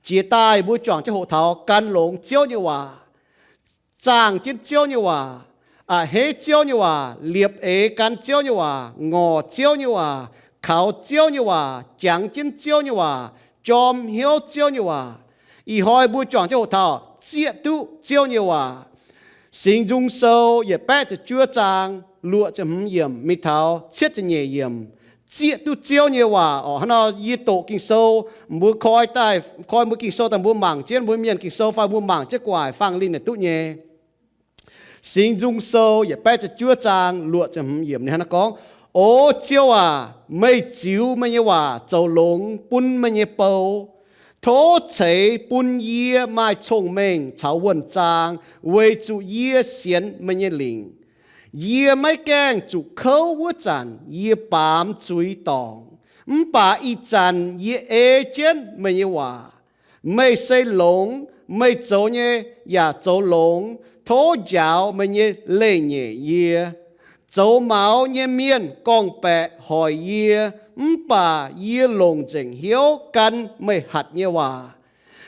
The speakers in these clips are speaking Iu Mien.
Jiex daaih mbuo juangc jienv hoqc taux gan longx Ziouv nyei waac, zaangh jienv Ziouv nyei waac, a'hneiv Ziouv nyei waac, liepc eix gan Ziouv nyei waac, ngorc Ziouv nyei waac, kaux Ziouv nyei waac, jangx jienv Ziouv nyei waac, jorm hnyouv Ziouv nyei waac. Ih hnoi mbuo juangc jienv hoqc taux zieqv duqv Ziouv nyei waac. Singx Nzung Sou yietc baeqv ziepc juov zaang luoqc ziepc hmz yiemc mingh taux cietv ziepc nyeic yiemc, zieqv duqv Ziouv nyei waac orqc. Hnangv nor yie doqc Ging-Sou, mbuo koi daaih, koi mbuo Ging-Sou daaih mbuo mangc jienv, mbuo mienh Ging-Sou fai mbuo mangc jienv gu'nguaaic fangx linh naaic duqv nyei. Singx Nzung Sou yietc baeqv ziepc juov zaang luoqc ziepc hmz yiemc ninh hnangv naaiv gorngv, O Ziouv aac, meih ziux meih nyei waac zoux longx bun meih nyei bou. Tov ceix bun yie maaih cong-mengh caux wuonh zaang, weic zuqc yie sienx meih nyei lingc. Yie maiv gaengh zuqc kouv wuov zanc yie baamz zuiz dorngc, mv baac ih zanc yie ei jienv meih nyei waac. Meih se longx, meih zoux nyei yaac zoux longx. Tov njaaux meih nyei leiz-nyeic yie. Zoux maux nyei mienh gorngv-baeqc hoic yie, mv baac yie longc nzengc hnyouv gan meih hatc nyei waac.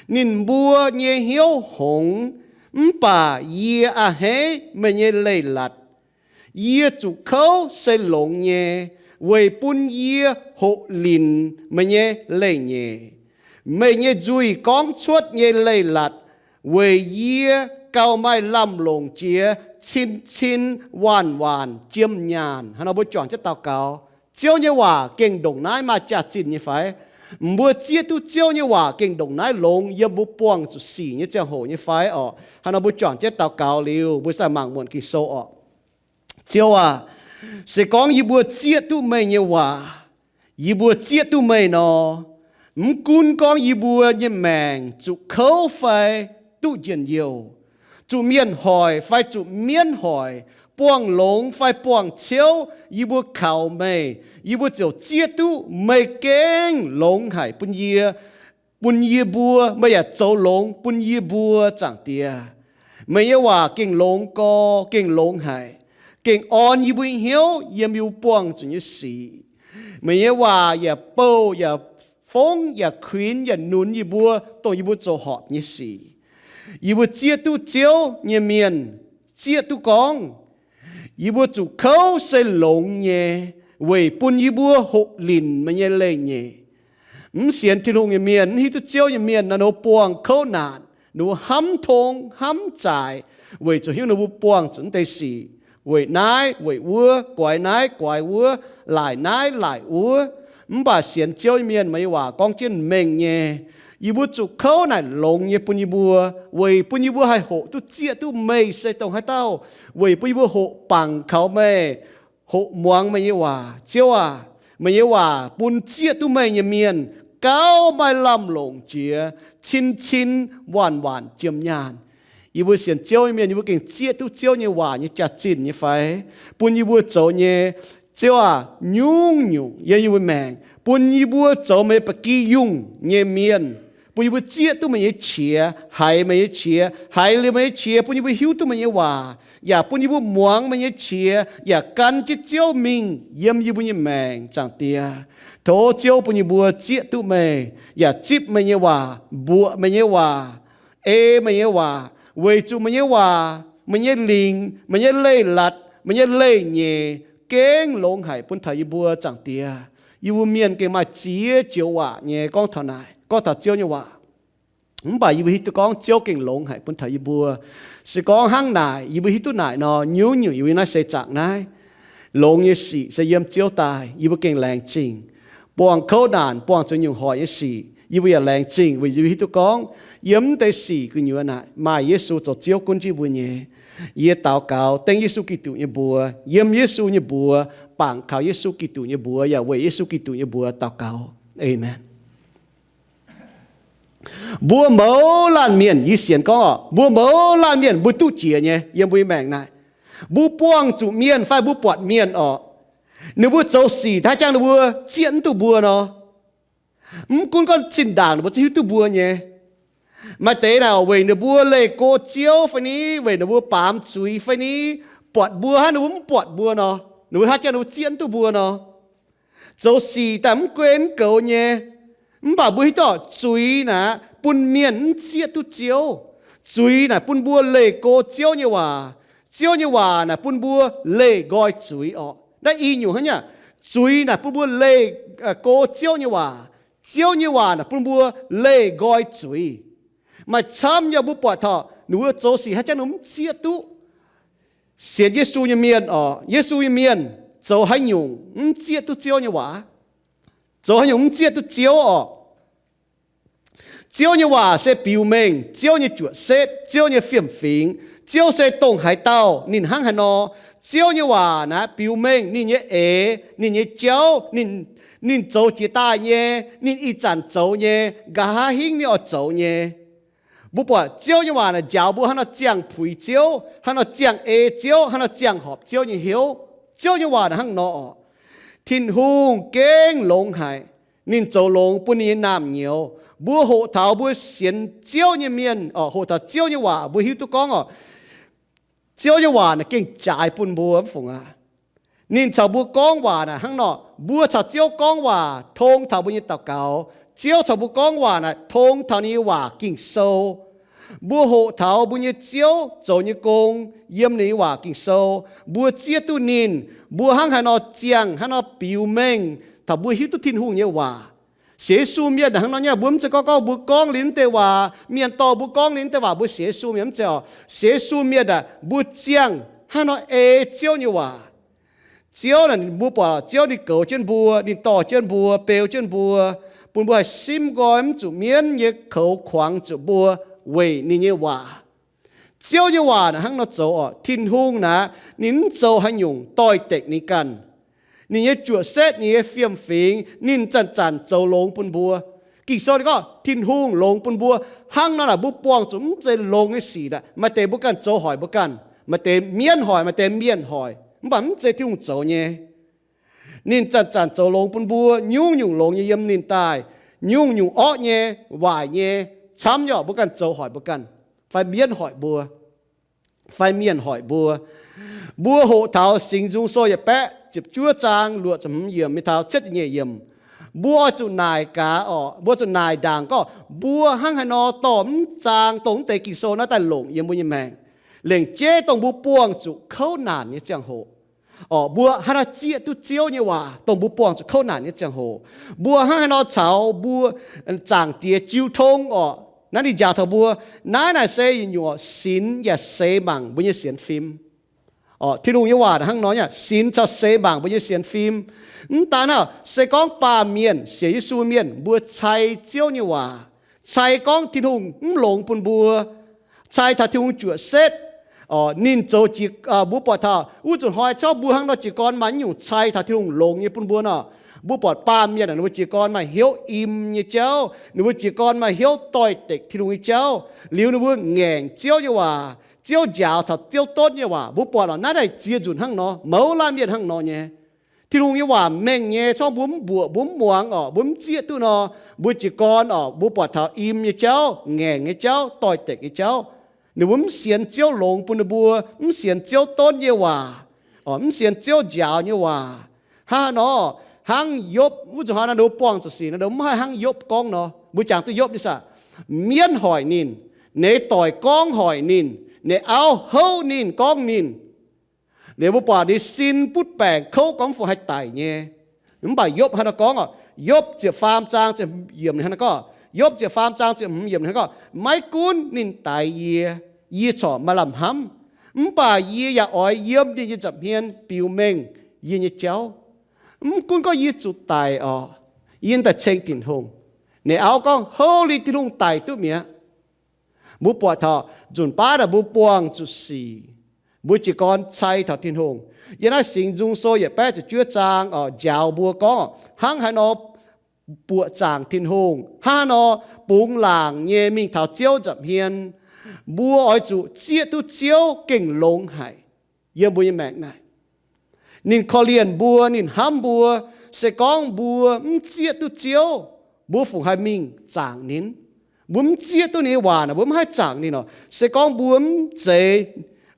Ninh mbuo nyei hnyouv hngongx, mv baac yie a'hneiv meih nyei leiz-latc. Yie zuqc kouv se longx nyei, weic bun yie hoqc linc meih nyei leiz-nyeic. Meih nyei nzuih gorngv cuotv nyei leiz-latc weic yie gauh maaih lamh longc jiex cin-cin waanc-waanc jiem nyaanh. Hnangv nor mbuo juangc jienv daux gaux. Ziouv nyei waac gengh ndongc naaiv maaih jaax-zinh nyei fai? Mbuo zieqv duqv Ziouv nyei waac gengh ndongc naaiv longx yiem mbuo buangh zuqc sic nyei ziangh hoc nyei fai orqc? Hnangv nor mbuo juangc jienv daux gaux liuz, mbuo sai mangc muonc Ging-Sou orqc. Ziouv aac, se gorngv yie mbuo zieqv duqv meih nyei waac, yie mbuo zieqv duqv meih nor, mv gunv gorngv yie mbuo nyei maengc zuqc kouv fai duqv njien-youh, zuqc mienh hoic fai zuqc mienv hoic, buangh longx fai buangh ciouv, yie mbuo kaux meih, yie mbuo ziouc zieqv duqv meih gengh longx haic bun yie, bun yie mbuo, meih yaac zoux longx bun yie mbuo, Zaangc Diex. Meih nyei waac gengh longx gorx, gengh longx haic, gengh orn yie mbuo hnyouv yiem yie mbuo buangh zuqc nyei sic. Meih nyei waac yaac bouh yaac fongv yaac kuinx yaac nunz yie mbuo dongh yie mbuo zoux horpc nyei sic. Yie mbuo zieqv duqv Ziouv nyei mienh zieqv duqv gorngv, yie mbuo zuqc kouv se longx nyei, weic bun yie mbuo hoqc linc meih nyei leiz-nyeic. Mv sienx Tin-Hungh nyei mienh, mv hiuv duqv Ziouv nyei mienh nor, ninh mbuo buangh kouv naanc, ninh mbuo hnamv tong hnamv zaaix, weic zuqc hiuv ninh mbuo buangh zuqc naaiv deix sic, weic naaiv weic wuov, guaix naaiv guaix wuov, laaic naaiv laaic wuov. Mv baac sienx Ziouv nyei mienh, meih nyei waac gorngv jienv mengh nyei, yie mbuo zuqc kouv naaic longx nyei bun yie mbuo, weic bun yie mbuo haih hoqc duqv zieqv duqv meih se dongh haaix dauh, weic bun yie mbuo hoqc bangc kaux meih, hoqc muangx meih nyei waac. Ziouv aac, meih nyei waac bun zieqv duqv meih nyei mienh gauh maaih lamh longc jiex, cin-cin waanc-waanc jiem nyaanh. Yie mbuo sienx Ziouv nyei mienh, yie mbuo gengh zieqv duqv Ziouv nyei waac nyei jaax-zinh nyei fai? Bun yie mbuo zoux nyei, Ziouv aac, nyungc-nyungc yiem yie mbuo maengc, bun yie mbuo zoux meih ba'gi yungh nyei mienh, bun yie mbuo zieqv duqv meih nyei qiex, haiz meih nyei qiex, haiz liuz meih nyei qiex bun yie mbuo hiuv duqv meih nyei waac, yaac bun yie mbuo muangx meih nyei qiex, yaac gan jienv Ziouv mingh yiem yie mbuo nyei maengc, Zaangc Diex. Tov Ziouv bun yie mbuo zieqv duqv meih, yaac zipv meih nyei waac, mbuoqc meih nyei waac, ei meih nyei waac, weic zuqc meih nyei waac, meih nyei lingc, meih nyei leiz-latc, meih nyei leiz-nyeic gengh longx haic bun taux yie mbuo, Zaangc Diex. Yie mbuo mienh gengh maaih ziex joux waac nyei gorngv taux naaic, gorngv taux Ziouv nyei waac. Mv baac yie mbuo hiuv duqv gorngv Ziouv gengh longx haic bun taux yie mbuo. Se gorngv hnangv naaic, yie mbuo hiuv duqv naaic nor, nyungc-nyungc yie mbuo naaiv seix zaangc naaiv, longx nyei sic se yiem Ziouv daaih, yie mbuo gengh laengz zingh. Buangh kouv naanc, buangh zuqc nyungc hoic nyei sic, yie mbuo yaac laengz zingh weic yie mbuo hiuv duqv gorngv yiem naaiv deix sic gu'nyuoz naaic maaih Yesu zoux Ziouv gunv jienv yie mbuo nyei. Yie daux gaux dengv Yesu Giduc nyei mbuox, yiem Yesu nyei mbuox, bangc kaux Yesu Giduc nyei mbuox, yaac weic Yesu Giduc nyei mbuox daux gaux. Aamen. Mbuo mouz laanh mienh, yie sienx gorngv oc, mbuo mouz laanh mienh mbuo duqv jiex nyei yiem mbuo nyei maengc naaic. Mbuo buangh zuqc mienh fai mbuo buatc mienh orqc, ninh mbuo zoux sic hnangv jangx ninh mbuo zieqv mv duqv mbuo nor. Mv gunv gorngv zinh ndaangc ninh mbuo zungv hiuv duqv mbuo nyei. Maaih deix naaic weic ninh mbuo leih go Ziouv fai ni, weic ninh mbuo baamz zuiz fai ni, buatc mbuo hnangv ninh mbuo mv buatc mbuo nor, ninh mbuo hnangv jangx ninh mbuo zieqv mv duqv mbuo nor. Zoux sic daaih mv guen mv goux nyei, mv baac mbuo hiuv duqv zuiz naaic bun mienh mv zieqv duqv Ziouv. Zuiz naaic bun mbuo leih go Ziouv nyei waac. Ziouv nyei waac naaic bun mbuo leih nqoi zuiz orqc. Naaiv i nyungc hnangv nyei, zuiz naaic bun mbuo leih go Ziouv nyei waac. Ziouv nyei waac naaic bun mbuo leih nqoi zuiz. Maaih camv yaac mbuo buatc taux ninh mbuo zoux sic haaix jangv ninh mv zieqv duqv. Sienx Yesu nyei mienh orqc, Yesu nyei mienh zoux haaix nyungc mv zieqv duqv Ziouv nyei waac? Zoux haaix nyungc mv zieqv duqv Ziouv orqc? Ziouv nyei waac se biux mengh Ziouv nyei juoqc setv, Ziouv nyei fiem-fingx. Ziouv se dongh haaix dauh, ninh hnangv haaix nor. Ziouv nyei waac naaic biux mengh ninh nyei eix, ninh nyei jauv, ninh, ninh zoux jiex daaih nyei, ninh ih zanc zoux nyei, nqa'haav hingv ninh oix zoux nyei. Mbuo buatc Ziouv nyei waac naaic njaaux mbuo hnangv nor ziangh puix Ziouv, hnangv nor ziangh ei Ziouv, hnangv nor ziangh horpc Ziouv nyei hnyouv. Ziouv nyei waac naaic hnangv nor orqc. Tin-Hungh gengh longx haic. Ninh zoux longx bun ninh nyei naamh nyouz. Mbuo hoqc taux mbuo sienx Ziouv nyei mienh orqc, hoqc taux Ziouv nyei waac mbuo hiuv duqv gorngv orqc, Ziouv nyei waac naaic gengh jaaix bun mbuo mv fungc aqv. Ninh caux mbuo gorngv waac naaic hnangv nor, mbuo caux Ziouv gorngv waac tong taux mbuo nyei daux gaux. Ziouv caux mbuo gorngv waac naaic tong taux ninh nyei waac Ging-Sou. Mbuo hoqc taux mbuo nyei Ziouv zoux nyei gong yiem ninh nyei waac Ging-Sou. Mbuo zieqv duqv ninh, mbuo hnangv haaix nor ziangh, hnangv nor biux mengh taux mbuo hiuv duqv Tin-Hungh nyei waac. Sienx Yesu mienh hnangv nor nyei, mbuo mv zeiz gorngv gorngv mbuo gorngv liuz mv deix waac, mienh dorh mbuo gorngv liuz mv deix waac, mbuo sienx Yesu mienh mv zeiz orqc. Sienx Yesu mienh aeqv, mbuo ziangh hnangv nor ei Ziouv nyei waac. Ziouv naaic mbuo buatc Ziouv ninh goux jienv mbuo, ninh dorh jienv mbuo, beu jienv mbuo, bun mbuo haih simv nqoi mv zuqc mienv nyei koux kuangx zuqc mbuo weic ninh nyei waac. Ziouv nyei waac naaic hnangv nor zoux orqc. Tin-Hungh naaic ninh mv zoux haaix nyungc doix-dekc ninh ganh. Ninh nyei juoqc setv, ninh nyei fiem-fingx, ninh zanc-zanc zoux longx bun mbuo. Ging-Sou ninh gorngv Tin-Hungh longx bun mbuo. Hnangv nor naaic mbuo buangh zuqc mv zeiz longx nyei sic naaic, maaih deix mbuo ganh zoux hoic mbuo ganh, maaih deix mienv hoic, maaih deix mienh hoic, mv baac mv zeiz Tin-Hungh zoux nyei. Ninh zanc-zanc zoux longx bun mbuo, nyungc-nyungc longx nyei yiem ninh daaih, nyungc-nyungc orqv nyei, waaic nyei, camv nyei orqc, mbuo ganh zoux hoic mbuo ganh, fai mienv hoic mbuo, fai mienh hoic mbuo. Mbuo hoqc taux Singx Nzung Sou yietc baeqv ziepc juov zaang luoqc ziepc hmz yiemc mingh taux cietv ziepc nyeic yiemc. Mbuo oix zuqc naaic gaax orqc, mbuo zuqc naaic ndaangc gorngv mbuo hnangv haaix nor dorh mv zaang dongh mv deix Ging-Sou naaiv daaih longc yiem mbuo nyei maengc, lengc jeiv dongh mbuo buangh zuqc kouv naanc nyei ziangh hoc. Orqc, mbuo hnangv haaix nor zieqv duqv Ziouv nyei waac, dongh mbuo buangh zuqc kouv naanc nyei ziangh hoc. Mbuo hnangv haaix nor caux mbuo Zaangc Diex jiu tong orqc. Naaiv ninh njaaux taux mbuo, naaiv naaic se yietc nyungc orqc, sinx yaac seix mangc mbuo nyei sienx fim. Orqc, Tin-Hungh nyei waac hnangv nor nyei, sinx caux seix mangc mbuo nyei sienx fim. Mv daan naaiv, se gorngv baamh mienh, sienx Yesu mienh, mbuo cai Ziouv nyei waac, cai gorngv Tin-Hungh mv longx bun mbuo, cai taux Tin-Hungh juoqc setv. Orqc, ninh zoux jiex, mbuo buatc taux wuov nzunc hnoi corc mbuo hnangv nor jiez gorn maaih nyungc cai taux Tin-Hungh longx nyei bun mbuo nor, mbuo buatc baamh mienh ninh mbuo jiez gorn maaih hnyouv im nyei jauv, ninh mbuo jiez gorn maaih hnyouv doix-dekc Tin-Hungh nyei jauv, liuz ninh mbuo ngaengc Ziouv nyei waac, Ziouv njaaux caux Ziouv donv nyei waac. Mbuo buatc orqc, naaiv naaic ziex nzunc hnangv nor, mouz laanh mienh hnangv nor nyei. Tin-Hungh nyei waac mengh nyei, corc mbuo mv mbuoqc, mbuo mv muangx orqc, mbuo mv zieqv duqv nor, mbuo jiez gorn orqc, mbuo buatc taux im nyei jauv, ngaengc nyei jauv, doix-dekc nyei jauv. Ninh mbuo mv sienx Ziouv longx bun ninh mbuo, mv sienx Ziouv donv nyei waac, orqc, mv sienx Ziouv njaaux nyei waac. Hnangv nor, hnangv Yopv wuov nzunc hnoi nor, ninh mbuo buangh zuqc sic nor, ninh mbuo mv haih hnangv Yopv gorngv nor. Mbuo jangx duqv Yopv nyei saah? Mienv hoic ninh, ninh nyei doic gorngv hoic ninh, ninh nyei auv houv ninh, gorngv ninh. Liuz mbuo buatc ninh sin butv baengc kouv gorngv mv fungc haih daic nyei. Mv baac Yopv hnangv nor gorngv orqc, Yopv ziepc faam zaang ziepc hmz yiemc ninh hnangv nor gorngv, Yopv ziepc faam zaang ziepc hmz yiemc ninh hnangv nor gorngv, maiv gunv ninh daix yie, yie corc maaih lamh hnamv, mv baac yie yaac oix yiem ninh nyei nza'hmien biux mengh yie nyei jauv. Mv gunv gorngv yie zuqc daic orqc, yie daaih ceng Tin-Hungh. Ninh auv gorngv, houv liuz Tin-Hungh daic duqv mi'aqv. Mbuo buatc taux nzunc baav naaic mbuo buangh zuqc sic, mbuo jiez gorn cai taux Tin-Hungh. Yiem naaiv Singx Nzung Sou yietc baeqv ziepc juov zaang orqc, njaaux mbuo gorngv orqc, hnangv haaix nor buoqc zaangc Tin-Hungh, hnangv haaix nor bungx laangc nyei mingh taux Ziouv nza'hmien. Mbuo oix zuqc zieqv duqv Ziouv gengh longx haic yiem mbuo nyei maengc naaic. Ninh korv-lienh mbuo, ninh hnamv mbuo. Se gorngv mbuo mv zieqv duqv Ziouv, mbuo fungc haih mingh zaangc ninh? Mbuo mv zieqv duqv ninh nyei waac naaic, mbuo mv haih zaangc ninh orqc. Se gorngv mbuo mv zeiz,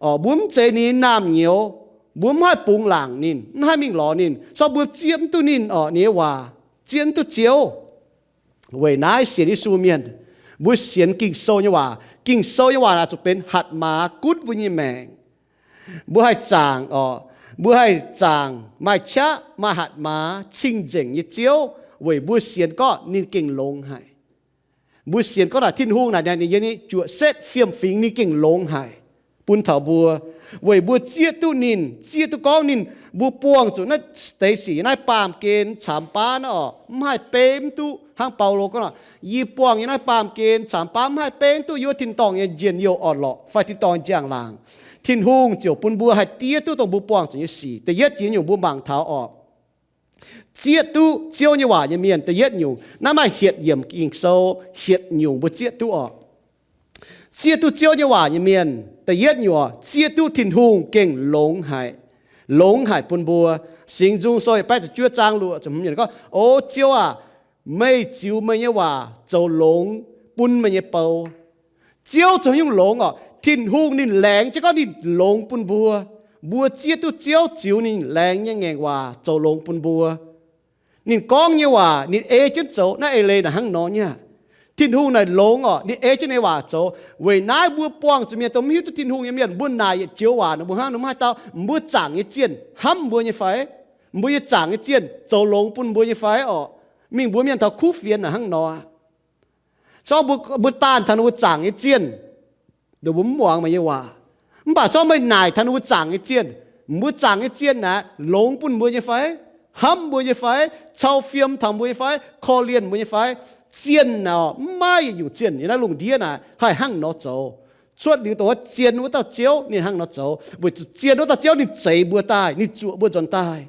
mbuo mv zeiz ninh nyei naamh nyouz, mbuo mv haih bungx laangc ninh, mv haih mingh lorz ninh. Corc mbuo zieqv mv duqv ninh orqc, ninh nyei waac, zieqv mv duqv Ziouv. Weic naaiv sienx Yesu mienh, Mbuo sienx Ging-Sou nyei waac. Ging-Sou nyei waac naaic zuqc benx hatc maaz gunv mbuo nyei maengc. Mbuo haih zaangc oc, mbuo haih zaangc maaih qaqv, maaih hatc maaz, cing-nzengc nyei Ziouv, weic mbuo sienx gorngv ninh gengh longx haic. Mbuo sienx gorngv naaic Tin-Hungh naaic, ninh nyei juoqc setv fiem-fingx ninh gengh longx haic bun taux mbuo, weic mbuo zieqv duqv ninh, zieqv duqv gorngv ninh, mbuo buangh zuqc naaiv deix sic yiem naaiv baamh gen camx baav naaiv oc, mv haih bemv duqv. Hnangv Baulo gorngv, yie buangh yiem naaiv baamh gen camx baav mv haih bemv duqv yie wuov tin-dorngh nyei njien-youh orn-lorqc fai tin-dorngh njang-laangc. Tin-Hungh ziouc bun mbuo haih diev duqv dongh mbuo buangh zuqc nyei sic. Da'yietv jiex nyungc mbuo mangc taux oc. Zieqv duqv Ziouv nyei waac nyei mienh, da'yietv nyungc, naaiv maaih hietc yiemc Ging-Sou, hietc nyungc mbuo zieqv duqv oc. Zieqv duqv Ziouv nyei waac nyei mienh, da'yietv nyungc, zieqv duqv Tin-Hungh gengh longx haic, longx haic bun mbuo. Singx Nzung Sou yietc baeqv ziepc juov zaang luoqc ziepc hmz yiemc gorngv, O Ziouv aac, meih ziux meih nyei waac zoux longx bun meih nyei bou. Ziouv zoux nyungc longx oc. Tin-Hungh ninh laengz jienv gorngv ninh longx bun mbuo. Mbuo zieqv duqv Ziouv ziux ninh laengz nyei ngaengc waac zoux longx bun mbuo. Ninh gorngv nyei waac ninh ei jienv zoux. Naaiv eix leiz naaic hnangv nor nyei aqv. Tin-Hungh naaic longx oc, ninh ei jienv ninh nyei waac zoux. Weic naaiv mbuo buangh zuqc mienh dongh mv hiuv duqv Tin-Hungh nyei mienh, mbuo naaic yietc joux waac nor mbuo hnangv nor mv haih dau, mbuo zaangc nyei zienh hnamv mbuo nyei fai? Mbuo nyei zaangc nyei zienh zoux longx bun mbuo nyei fai oc? Mingh mbuox mienh taux kuv fienx naaic hnangv nor. Corc mbuo daanh taux ninh mbuo zaangc nyei zienh, ninh mbuo mv muangx meih nyei waac. Mv baac corc meih naaic taux ninh mbuo zaangc nyei zienh, mbuo zaangc nyei zienh naaic longx bun mbuo nyei fai? Hnamv mbuo nyei fai? Cau fiem taux mbuo nyei fai? Korv-lienh mbuo nyei fai? Zienh naaic mv maaih yietc nyungc zienh yiem naaiv lungh ndiev naaic haih hnangv nor zoux, cuotv liuz dongh wuov zien wuov dauh Ziouv ninh hnangv nor zoux, weic zuqc zien wuov dauh Ziouv ninh zeix mbuo daaih, ninh zuoqc mbuo nzuonx daaih.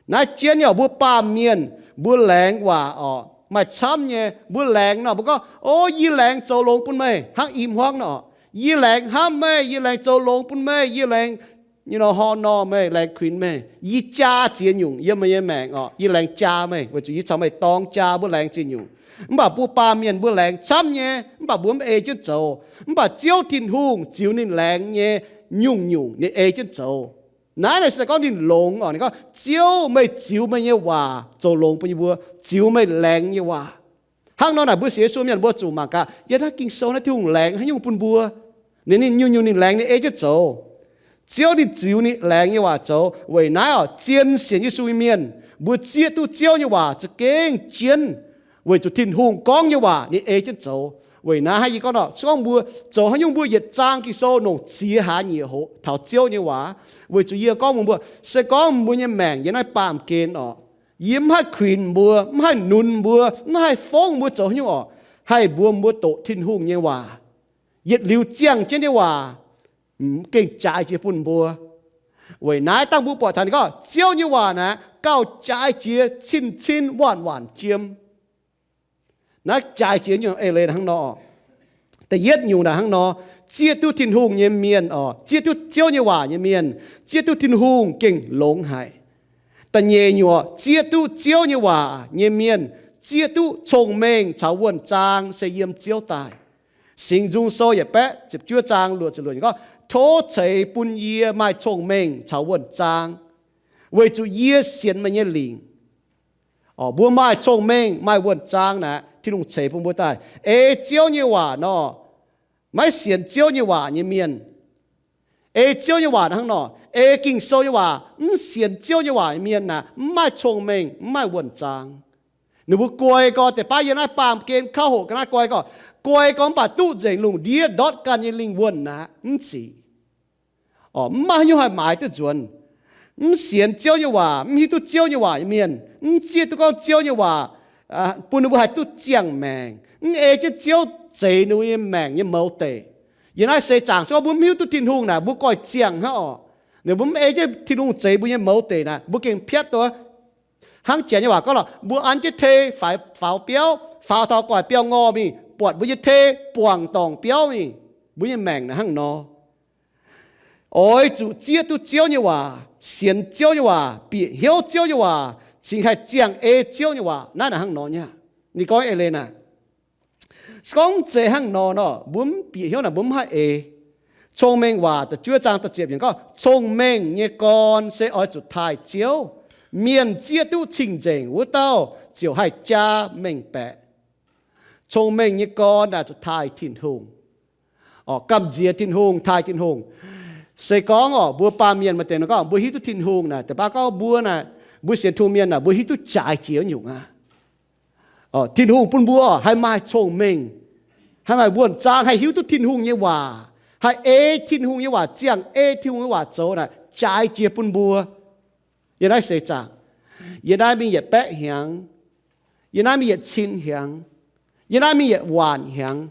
Naaiv jienv nyei oc, mbuo baamh mienh, mbuo laengz waac oc, maaih camv nyei. Mbuo laengz nor mbuo gorngv, O, yie laengz zoux longx bun meih, hnangv i hmuangv nor, Yie laengz hnamv meih, yie laengz zoux longx bun meih, yie laengz nyei nor hor nor meih, laengz kuinx meih. Yie jaa ziex nyungc yiem meih nyei maengc oc, yie laengz jaa meih, weic zuqc yie caux meih dorng jaa. Mbuo laengz ziex nyungc. Mv baac mbuo baamh mienh mbuo laengz camv nyei, mv baac mbuo mv ei jienv zoux. Mv baac Ziouv Tin-Hungh ziux ninh laengz nyei nyungc-nyungc ninh ei jienv zoux. Naaiv naaic se gorngv ninh longx oc. Ninh gorngv, Ziouv, meih ziux meih nyei waac zoux longx bun yie mbuo, ziux meih laengz nyei waac. Hnangv nor naaic mbuo sienx Yesu mienh mbuo zuqc mangc gaax yiem naaiv Ging-Sou naaiv Tin-Hungh laengz haaix nyungc bun mbuo. Ninh, ninh nyungc-nyungc ninh laengz ninh ei jienv zoux. Ziouv ninh ziux ninh laengz nyei waac zoux. Weic naaiv oc, zien sienx Yesu nyei mienh, mbuo zieqv duqv Ziouv nyei waac za'gengh jienv, weic zuqc Tin-Hungh gorngv nyei waac ninh ei jienv zoux. Weic naaiv hnangv yie gorngv nor, se gorngv mbuo zoux haaix nyungc mbuo yietc zaang Ging-Sou nongc ziex hlaax nyieqc hoqc taux Ziouv nyei waac. Weic zuqc yie gorngv mbuox mbuo, se gorngv mbuo nyei maengc yiem naaiv baamh gen oc, yie mv haih kuinx mbuo, mv haih nunz mbuo, mv haih fongv mbuo zoux haaix nyungc oc, haih mbuox mbuo doqc Tin-Hungh nyei waac, yietc liuz ziangh jienv nyei waac, gengh jaaix jiex bun mbuo. Weic naaiv dangh mbuo buatc taux ninh gorngv Ziouv nyei waac naaic gauh jaaix jiex cin-cin waanc-waanc jiem. Naaiv jaaix jiex nyungc eix leiz hnangv nor. Da'yietv nyungc naaic hnangv nor, zieqv duqv Tin-Hungh nyei mienh oc, zieqv duqv Ziouv nyei waac nyei mienh, zieqv duqv Tin-Hungh gengh longx haic. Da'nyeic nyungc, zieqv duqv Ziouv nyei waac nyei mienh, zieqv duqv cong-mengh caux wuonh zaang se yiem Ziouv daaih. Singx Nzung Sou yietc baeqv ziepc juov zaang luoqc ziepc luoqc gorngv, Tov ceix bun yie maaih cong-mengh caux wuonh zaang, weic zuqc yie sienx meih nyei lingc. Mbuo maaih cong-mengh maaih wuonh zaang naaic, Tin-Hungh ceix bun mbuo daaih. Ei Ziouv nyei waac nor, maiv sienx Ziouv nyei waac nyei mienh, ei Ziouv nyei waac hnangv nor, ei Ging-Sou nyei waac, mv sienx Ziouv nyei waac nyei mienh naaic, mv maaih cong-mengh, mv maaih wuonh zaang. Ninh mbuo guai gorx deix baav yiem naaiv baamh gen kauv hoqc ga'naaiv guai gorx, guai gorx mv baac duqv nzengc lungh ndiev ndortv ganh nyei lingh wuonh naaic mv ziqc. Mv maaih haaix nyungc haih maaiz duqv nzuonx. Mv sienx Ziouv nyei waac, mv hiuv duqv Ziouv nyei waac nyei mienh, mv zieqv duqv gorngv Ziouv nyei waac bun ninh mbuo haih duqv ziangh maengc, mv ei jienv Ziouv zeix ninh mbuo nyei maengc nyei mouz deic. Yiem naaiv seix zaangc se gorngv mbuo mv hiuv duqv Tin-Hungh naaic, mbuo goiv ziangh hnangv oc. Ninh mbuo mv ei jienv Tin-Hungh zeix mbuo nyei mouz deic naaic, mbuo gengh piatv duqv. Hnangv janx nyei waac gorngv lorqc, mbuo an jienv tei faaux biauv, faaux taux gu'nguaaic biauv ngorh mingh, buatc mbuo nyei tei buangc dorngc biauv mingh. Mbuo nyei maengc naaic hnangv nor. Oix zuqc zieqv duqv Ziouv nyei waac, sienx Ziouv nyei waac, bieqc hnyouv Ziouv nyei waac, cingx haih ziangh ei Ziouv nyei waac. Naaiv naaic hnangv nor nyei. Ninh gorngv eix leiz naaic, se gorngv mv zeiz hnangv nor nor, mbuo mv bieqc hnyouv naaic mbuo mv haih eix. Cong-Mengh Waac da'juov zaang da'ziepc yiemc gorngv, Cong-mengh nyei gorn se oix zuqc taaih Ziouv. Mienh zieqv duqv cing-nzengc wuov dauh ziouc haih jaa mengh baeqc. Cong-mengh nyei gorn naaic zuqc taaih Tin-Hungh. Gamh nziex Tin-Hungh, taaih Tin-Hungh. Se gorngv orqc, mbuo baamh mienh maaih deix nor gorngv mbuo hiuv duqv Tin-Hungh naaic, deix baav gorngv mbuo naaic, mbuo sienx Tin-Hungh mienh naaic, mbuo hiuv duqv jaaix jiex nyungc aqv. Tin-Hungh bun mbuo haih maaih cong-mengh, haih maaih wuonh zaang, haih hiuv duqv Tin-Hungh nyei waac, haih ei Tin-Hungh nyei waac ziangh, ei Tin-Hungh nyei waac zoux naaic jaaix jiex bun mbuo. Yiem naaiv seix zaangc, yiem naaiv mingh yietc baeqv hnyangx, yiem naaiv mingh yietc cin hnyangx, yiem naaiv mingh yietc waanc hnyangx,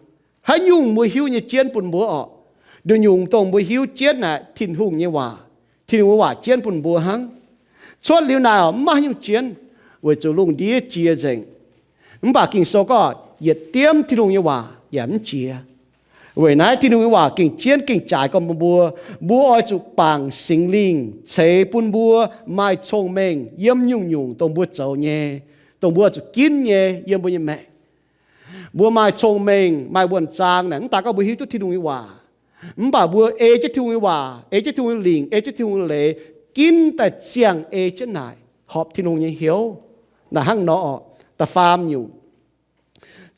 haaix nyungc mbuo hiuv nyei jienv bun mbuo orqc. Nduqc nyungc dongh mbuo hiuv jienv naaic Tin-Hungh nyei waac, Tin-Hungh nyei waac jienv bun mbuo hnangv. Cuotv liuz naaic orqc, mv maaih haaix nyungc jienv, weic zuqc lungh ndiev jiex nzengc. Mv baac Ging-Sou gorngv yietc diemv Tin-Hungh nyei waac yaac mv jiex. Weic naaiv Tin-Hungh nyei waac gengh jienv gengh jaaix gorn bun mbuo. Mbuo oix zuqc bangc Singx Lingh ceix bun mbuo maaih cong-mengh yiem nyungc-nyungc dongh mbuo zoux nyei, dongh mbuo zuqc ginv nyei yiem mbuo nyei maengc. Mbuo maaih cong-mengh, maaih wuonh zaang naaic, mv daaih gorngv mbuo hiuv duqv Tin-Hungh nyei waac, mv baac mbuo ei jienv Tin-Hungh nyei waac, ei jienv Tin-Hungh nyei lingc, ei jienv Tin-Hungh nyei leiz, ginv daaih ziangh ei jienv naaic, horpc Tin-Hungh nyei hnyouv. Naaic hnangv nor orqc, da'faam nyungc,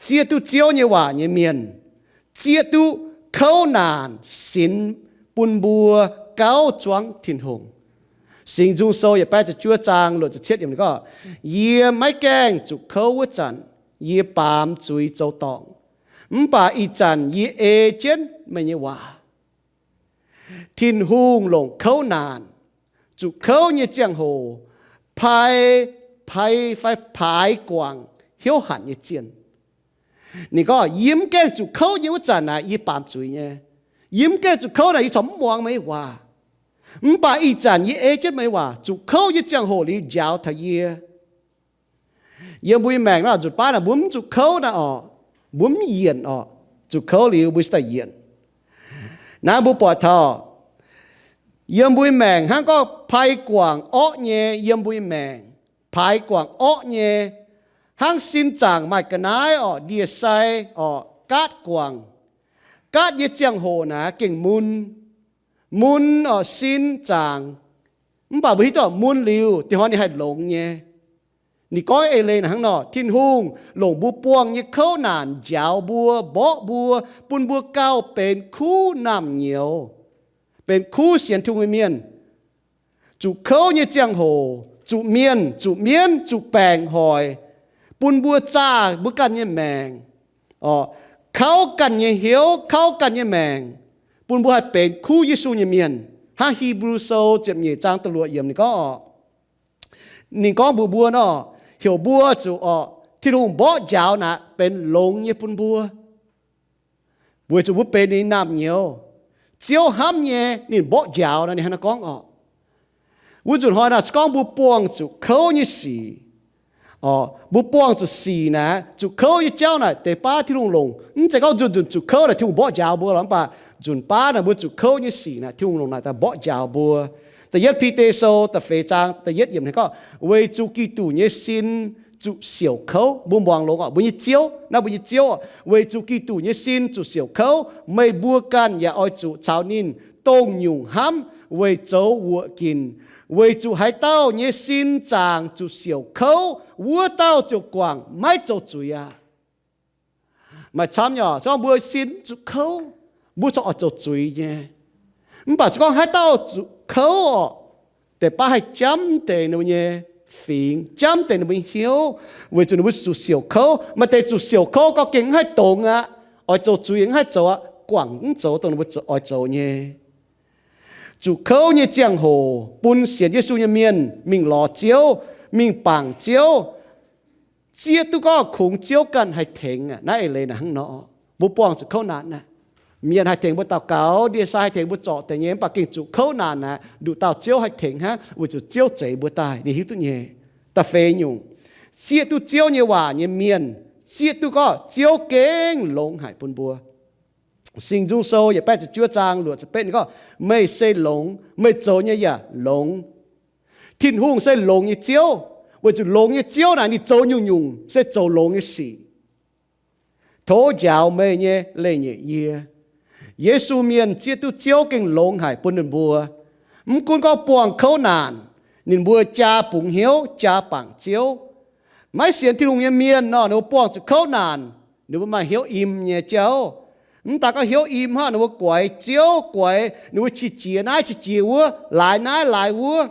zieqv duqv Ziouv nyei waac nyei mienh, zieqv duqv kouv naanc sinx bun mbuo gauh zuangv Tin-Hungh. Singx Nzung Sou yietc baeqv ziepc juov zaang luoqc ziepc cietv yiemc gorngv, Yie maiv gaengh zuqc kouv wuov zanc, yie baamz zuiz zoux dorngc. Mv baac ih zanc yie ei jienv meih nyei waac. Tin-Hungh longc kouv naanc, zuqc kouv nyei ziangh hoc, pai, pai fai paaix guangc hnyouv hanc nyei zienh. Ninh gorngv, yie mv gaengh zuqc kouv nyei wuov zanc naaic, yie baamz zuiz nyei. Yie mv gaengh zuqc kouv naaic, yie corc mv muangx meih nyei waac. Mv baac ih zanc yie ei jienv meih nyei waac, zuqc kouv nyei ziangh hoc liuz njaaux taux yie. Yiem mbuo nyei maengc naaic, nzunc baav naaic mbuo mv zuqc kouv naaic orqc, mbuo mv yienc orqc. Zuqc kouv liuz mbuo cingx daaih yienc. Naaiv mbuo buatc taux yiem mbuo nyei maengc hnangv gorngv pai guangc orqv nyei yiem mbuo nyei maengc, paaix guangc orqv nyei, hnangv sin zaangc maaih ga'naaiv orqc, ndie-sai orqc, gaatv guangc. Gaatv nyei ziangh hoc naaic gengh mun, mun orqc, sin zaangc. Mv baac mbuo hiuv duqv mun liuz, dinh hnoi ninh haih longx nyei. Ninh gorngv eix leiz naaic hnangv nor, Tin-Hungh longc mbuo buangh nyei kouv naanc njaaux mbuo, mborqv mbuo, bun mbuo gauh benx kuv naamh nyouz, benx kuv sienx Tin-Hungh nyei mienh. Zuqc kouv nyei ziangh hoc, zuqc mienh, zuqc mienv, zuqc baengc hoic, bun mbuo zaah mbuo ganh nyei maengc, orqc, kauv ganh nyei hnyouv, kauv ganh nyei maengc, bun mbuo haih benx kuv Yesu nyei mienh. Hnangv Hipv^lu Sou ziepc nyeic zaang da'luoqc yiemc ninh gorngv orqc, ninh gorngv mbuox mbuo nor, heuc mbuo zuqc orqc, Tin-Hungh mborqv njaaux naaic benx longx nyei bun mbuo, weic zuqc mbuo benx ninh naamh nyouz. Ziouv hnamv nyei, ninh mborqv njaaux nor, ninh hnangv naaiv gorngv orqc. Wuov nzunc hnoi naaic se gorngv mbuo buangh zuqc kouv nyei sic, orqc, mbuo buangh zuqc sic naaic, zuqc kouv nyei jauv naaic, deix baav Tin-Hungh longc. Mv zeiz gorngv nzunc nzunc zuqc kouv naaic Tin-Hungh mborqv njaaux mbuo lorqc, mv baac nzunc baav naaic mbuo zuqc kouv nyei sic naaic Tin-Hungh longc naaic daaih mborqv njaaux mbuo. Da'yietv Bide Sou da'feix zaang da'yietv yiemc ninh gorngv, weic zuqc Giduc nyei sin zuqc siouc kouv. Mbuo muangx longx orqc, mbuo nyei Ziouv, naaiv mbuo nyei Ziouv orqc, weic zuqc Giduc nyei sin zuqc siouc kouv, meih mbuo ganh yaac oix zuqc caux ninh dongh nyungc hnamv weic zoux wuoqc ginc, weic zuqc haaix dauh nyei sin zaangc zuqc siouc kouv, wuov dauh ziouc guangc maiv zoux zuiz aqv. Maaih camv nyei orqc, se gorngv mbuo sin zuqc kouv, mbuo corc oix zoux zuiz nyei. Mv baac se gorngv haaix dauh zuqc kouv orqc, deix baav haih jamv deix ninh mbuo nyei fingx, jamv deix ninh mbuo nyei hnyouv, weic zuqc ninh mbuo zuqc siouc kouv. Maaih deix zuqc siouc kouv gau gengh mv haih dongz aqv, oix zoux zuiz mv haih zoux aqv, guangc mv zoux dongh ninh mbuo oix zoux nyei. Zuqc kouv nyei ziangh hoc bun sienx Yesu nyei mienh mingh lorz Ziouv, mingh bangc Ziouv, zieqv duqv gorngv kungx Ziouv ganh haih tengx aqv. Naaiv eix leiz naaic hnangv nor, mbuo buangh zuqc kouv naanc naaic, mienh haih tengx mbuo daux gaux, ndie-sai haih tengx mbuo zorc deix nyei, mv baac gengh zuqc kouv naanc naaic, nduqc dauh Ziouv haih tengx hnangv, weic zuqc Ziouv zeix mbuo daaih, ninh hiuv duqv nyei. Da'feix nyungc, zieqv duqv Ziouv nyei waac nyei mienh, zieqv duqv gorngv Ziouv gengh longx haic bun mbuo. Singx Nzung Sou yietc baeqv ziepc juov zaang luoqc ziepc betv ninh gorngv, meih se longx, meih zoux nyei yaac longx. Tin-Hungh se longx nyei Ziouv, weic zuqc longx nyei Ziouv naaic ninh zoux nyungc-nyungc se zoux longx nyei sic. Tov njaaux meih nyei leiz-nyeic yie. Yesu mienh zieqv duqv Ziouv gengh longx haic bun ninh mbuo. Mv gunv gorngv buangh kouv naanc, ninh mbuo jaa bungx hnyouv, jaa bangc Ziouv. Maiv sienx Tin-Hungh nyei mienh nor, ninh mbuo buangh zuqc kouv naanc, Ninh mbuo maaih hnyouv im nyei jauv. Mv daaih gorngv hnyouv im hnangv, ninh mbuo guaix Ziouv, guaix ninh mbuo qiex jiez naaiv qiex jiez wuov, laaix naaiv laaix wuov,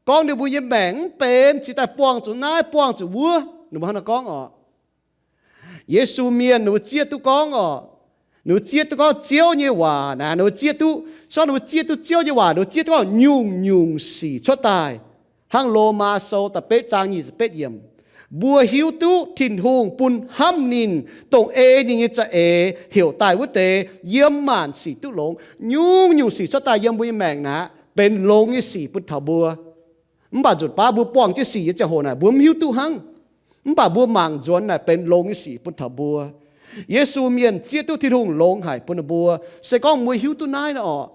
gorngv ninh mbuo nyei maengc mv benx, cingx daaih buangh zuqc naaiv buangh zuqc wuov. Ninh mbuo hnangv naaiv gorngv oc. Yesu mienh ninh mbuo zieqv duqv gorngv oc, ninh mbuo zieqv duqv gorngv Ziouv nyei waac naaic, ninh mbuo zieqv duqv, se gorngv ninh mbuo zieqv duqv Ziouv nyei waac, ninh mbuo zieqv duqv gorngv nyungc-nyungc sic cuotv daaih. Hnangv Lomaa Sou da'betv zaang nyic ziepc betv yiemc, mbuo hiuv duqv Tin-Hungh bun hnamv ninh, dongh ei ninh nyei za'eix heuc daaih wuov deix, yiem maanc sic duqv longx. Nyungc-nyungc sic cuotv daaih yiem mbuo nyei maengc naaic benx longx nyei sic bun taux mbuo. Mv baac nzunc baav mbuo buangh jienv sic nyei ziangh hoc naaic mbuo mv hiuv duqv hnangv. Mv baac mbuo mangc nzuonx naaic benx longx nyei sic bun taux mbuo. Yesu mienh zieqv duqv Tin-Hungh longx haic bun ninh mbuo. Se gorngv mbuo hiuv duqv naaiv nor oc,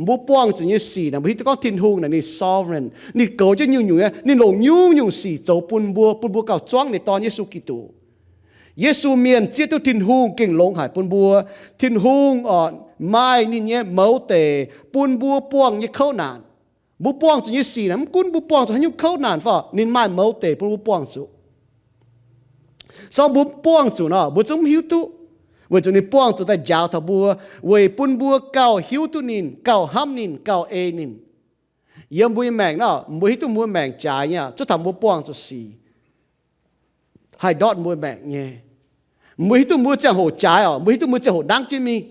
mbuo buangh zuqc nyei sic naaic mbuo hiuv duqv gorngv Tin-Hungh naaic ninh sovereign, ninh goux jienv nyungc-nyungc nyei, ninh longc nyungc-nyungc sic zoux bun mbuo, bun mbuo gauh zuangv ninh dorn Yesu Giduc. Yesu mienh zieqv duqv Tin-Hungh gengh longx haic bun mbuo. Tin-Hungh oc, maaih ninh nyei mouz deic bun mbuo buangh nyei kouv naanc. Mbuo buangh zuqc nyei sic naaic mv gunv mbuo buangh zuqc haaix nyungc kouv naanc fai, ninh maaih mouz deic bun mbuo buangh zuqc. Se gorngv mbuo mv buangh zuqc nor, mbuo zungv mv hiuv duqv, weic zuqc ninh buangh zuqc daaih njaaux taux mbuo, weic bun mbuo gauh hiuv duqv ninh, gauh hnamv ninh, gauh ei ninh. Yiem mbuo nyei maengc nor, mbuo hiuv duqv mbuo maengc jaaix nyei, zuov taux mbuo buangh zuqc sic haih ndortv mbuo maengc nyei. Mbuo hiuv duqv mbuo ziangh hoc jaaix oc, mbuo hiuv duqv mbuo ziangh hoc nangv jienv mingh.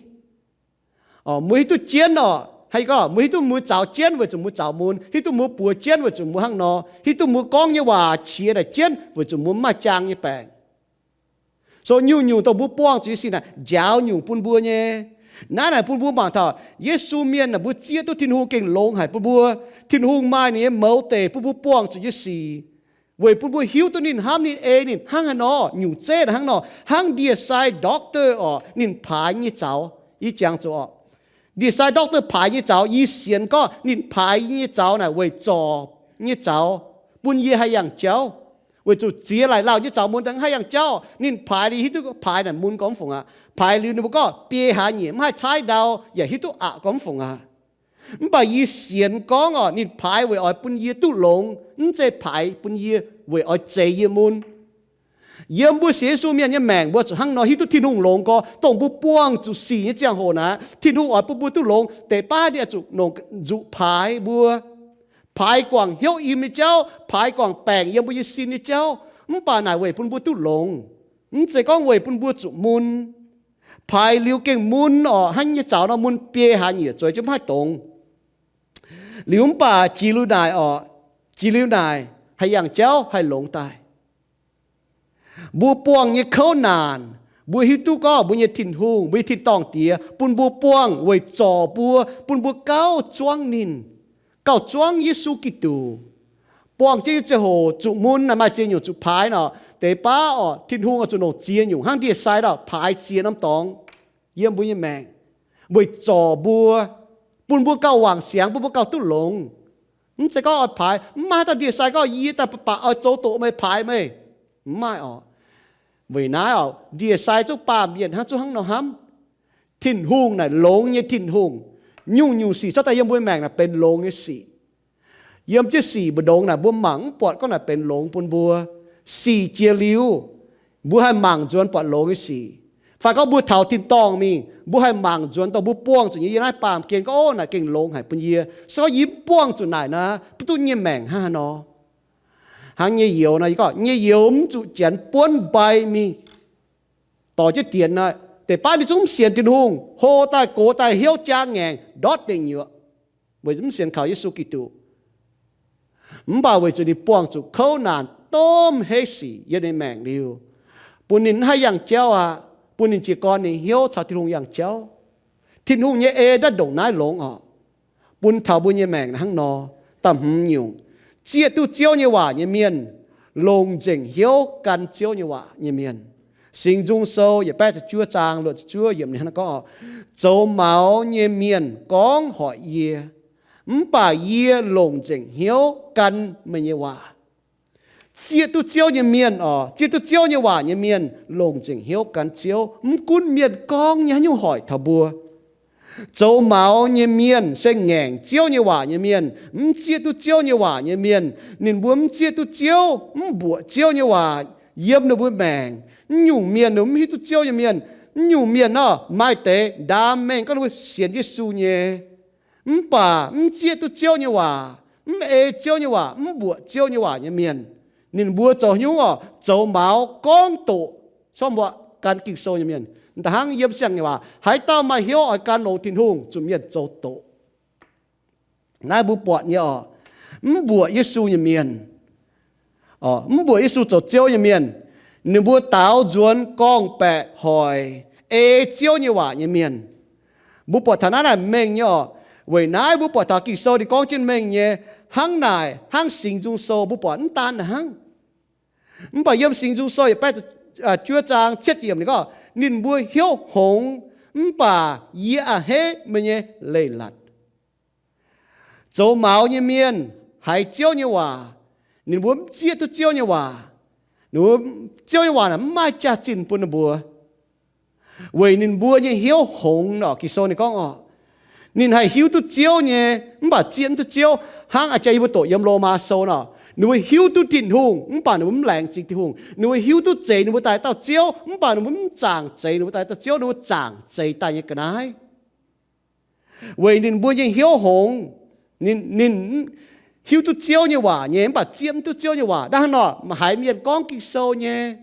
Mbuo hiuv duqv jienv oc, hnangv gorngv mbuo hiuv duqv mbuo zaux jienv weic zuqc mbuo zaux mun, hiuv duqv mbuo buoz jienv weic zuqc mbuo hnangv nor, hiuv duqv mbuo gorngv nyei waac qiex daaih jienv weic zuqc mbuo mv maaih jaang nyei baengc. So nyungc-nyungc dongh mbuo buangh zuqc nyei sic naaic njaaux nyungc bun mbuo nyei. Naaiv naaic bun mbuo mangc taux Yesu mienh naaic mbuo zieqv duqv Tin-Hungh gengh longx haic bun mbuo. Tin-Hungh maaih ninh nyei mouz deic bun mbuo buangh zuqc nyei sic, weic bun mbuo hiuv duqv ninh, hnamv ninh, ei ninh hnangv haaix nor, nyungc zeiv naaic hnangv nor, hnangv ndie-sai doctor oc, ninh paaix nyei zaux. Yie jangx zuqc oc, ndie-sai doctor paaix nyei zaux, yie sienx gorngv ninh paaix nyei zaux naaic weic zorc nyei zaux, bun yie haih yangh jauv. Weic zuqc ziex laaic lauh nyei zaux mun daaih mv haih yangh jauv. Ninh paaix liuz hiuv duqv paaix naaic mun gormx mv fungc aqv. Paaix liuz ninh mbuo gorngv biei hlaax nyieqc mv haih caaiv ndau yaac hiuv duqv aqc gormx mv fungc aqv. Mv baac yie sienx gorngv oc, ninh paaix weic oix bun yie duqv longx, mv zeiz paaix bun yie weic oix zeix yie mun. Yiem mbuo sienx Yesu mienh nyei maengc mbuo zuqc hnangv nor hiuv duqv Tin-Hungh longx gorx, dongh mbuo buangh zuqc sic nyei ziangh hoc naaic, Tin-Hungh oix bun mbuo duqv longx. Deix baav ninh oix zuqc nongc nzuqc paaix mbuo, paaix guangc hnyouv im nyei jauv, paaix guangc baengc yiem mbuo nyei sin nyei jauv. Mv baac naaic weic bun mbuo duqv longx, mv zeiz gorngv weic bun mbuo zuqc mun. Paaix liuz gengh mun oc, hnangv nyei zaux nor mun biei hlaax nyieqc zueiz jienv mv haih dongz. Liuz mv baac jiex liuz naaic oc, jiex liuz naaic haih yangh jauv haih longx daaih. Mbuo buangh nyei kouv naanc, mbuo hiuv duqv gorngv mbuo nyei Tin-Hungh, mbuo nyei tin-dorngh Diex bun mbuo buangh weic zorc mbuo, bun mbuo gauh zuangv ninh, gauh zuangv Yesu Giduc. Buangh jienv nyei ziangh hoc zuqc mun naaic maaih ziex nyungc zuqc paaix nor, deix baav oc, Tin-Hungh oix zuqc nongc ziex nyungc hnangv ndie-sai nor paaix ziex norm dorngx yiem mbuo nyei maengc, weic zorc mbuo, bun mbuo gauh wangc siangx, bun mbuo gauh duqv longx. Mv zeiz gorngv oix paaix, mv maaih haaix dauh ndie-sai gorngv, yie daaih baac baac oix zoux doqc meih paaix meih. Mv maaih oc. Weic naaiv oc, ndie-sai zungv baamh mienh hnangv, zungv hnangv nor hnamv. Tin-Hungh naaic longx nyei Tin-Hungh. Nyungc-nyungc sic cuotv daaih yiem mbuo maengc naaic benx longx nyei sic. Yiem jienv sic mbu'ndongx naaic mbuo mangc mv buatc gorngv naaic benx longx bun mbuo. Sic jiex liuz, mbuo haih mangc nzuonx buatc longx nyei sic. Fai gorngv mbuo taux tin-dorngh mingh, mbuo haih mangc nzuonx dongh mbuo buangh zuqc nyei yiem naaiv baamh gen gorngv, Ov, naaic gengh longx haic bun yie. Se gorngv yie mv buangh zuqc naaic nor, mv duqv nyei maengc hnangv haaix nor. Hnangv nyei youz nor, yie gorngv nyei youz mv zuqc janx buonv mbai mingh. Dorh jienv dienx nor, deix baav ninh zungv mv sienx Tin-Hungh, hlo daaih gox daaih hnyouv jaa ngaengc ndortv deic nyuoqc, weic zuqc mv sienx kaux Yesu Giduc. Mv baac weic zuqc ninh buangh zuqc kouv naanc domh heiv sic yiem ninh maengc liuz, bun ninh mv haih yangh jauv aqv, bun ninh jiez gorn ninh hnyouv caux Tin-Hungh yangh jauv. Tin-Hungh nyei en ndaaih ndongc naaiv longx oc. Bun taux mbuo nyei maengc hnangv nor. Da'hmz nyungc, zieqv duqv Ziouv nyei waac nyei mienh, longc nzengc hnyouv gan Ziouv nyei waac nyei mienh. Singx Nzung Sou yietc baeqv ziepc juov zaang luoqc ziepc juov yiemc ninh hnangv naaiv gorngv, Zoux maux nyei mienh gorngv hoic yie, mv baac yie longc nzengc hnyouv gan meih nyei waac. Zieqv duqv Ziouv nyei mienh oc, zieqv duqv Ziouv nyei waac nyei mienh longc nzengc hnyouv gan Ziouv, mv gunv mienh gorngv nyei haaix nyungc hoic taux mbuo. Zoux maux nyei mienh se ngaengc Ziouv nyei waac nyei mienh. Mv zieqv duqv Ziouv nyei waac nyei mienh, ninh mbuo mv zieqv duqv Ziouv, mv mbuoqc Ziouv nyei waac yiem ninh mbuo maengc, Mv nyungc mienh, mv hiuv duqv Ziouv nyei mienh, mv nyungc mienh nor maaih deix ndaam mengh gorngv ninh mbuo sienx Yesu nyei, mv baac mv zieqv duqv Ziouv nyei waac, mv ei Ziouv nyei waac, mv mbuoqc Ziouv nyei waac nyei mienh, ninh mbuo zoux haaix nyungc oc? Zoux maux gorngv doqc, corc mbuoqc gan Ging-Sou nyei mienh. Da'hnangv yiem siang-nyei waac, haaix dauh maaih hnyouv oix gan longx Tin-Hungh, zuqc mienh zoux doqc. Naaiv mbuo buatc nyei oc, mv mbuoqc Yesu nyei mienh, mv mbuoqc Yesu zoux Ziouv nyei mienh, ninh mbuo daaux nzuonx gorngv-baeqc hoic ei Ziouv nyei waac nyei mienh. Mbuo buatc taux naaiv naaic mengh nyei oc. Weic naaiv mbuo buatc taux Ging-Sou ninh gorngv jienv mengh nyei, hnangv naaic hnangv Singx Nzung Sou mbuo buatc mv daan hnangv. Mv baac yiem Singx Nzung Sou yietc baeqv juov zaang cietv yiemc ninh gorngv, ninh mbuo hnyouv hngongx, mv baac yie a'hneiv meih nyei leiz-latc. Zoux maux nyei mienh haiz Ziouv nyei waac, ninh mbuo mv zieqv duqv Ziouv nyei waac. Ninh mbuo, Ziouv nyei waac naaic mv maaih jaax-zinh bun ninh mbuo, weic ninh mbuo nyei hnyouv hngongx nor. Ging-Sou ninh gorngv oc, ninh haih hiuv duqv Ziouv nyei, mv baac zieqv mv duqv Ziouv. Hnangv a'jang yie mbuo doqc yiem Lomaa Sou nor, ninh mbuo hiuv duqv Tin-Hungh mv baac ninh mbuo mv laengz zingh Tin-Hungh. Ninh mbuo hiuv duqv zeix ninh mbuo daaih dauh Ziouv mv baac ninh mbuo mv zaangc zeix ninh mbuo daaih dauh Ziouv, ninh mbuo zaangc zeix daaih nyei ga'naaiv. Weic ninh mbuo nyei hnyouv hngongx, ninh, ninh hiuv duqv Ziouv nyei waac nyei, mv baac zieqv mv duqv Ziouv nyei waac. Hnangv nor, haiz mienh gorngv Ging-Sou nyei,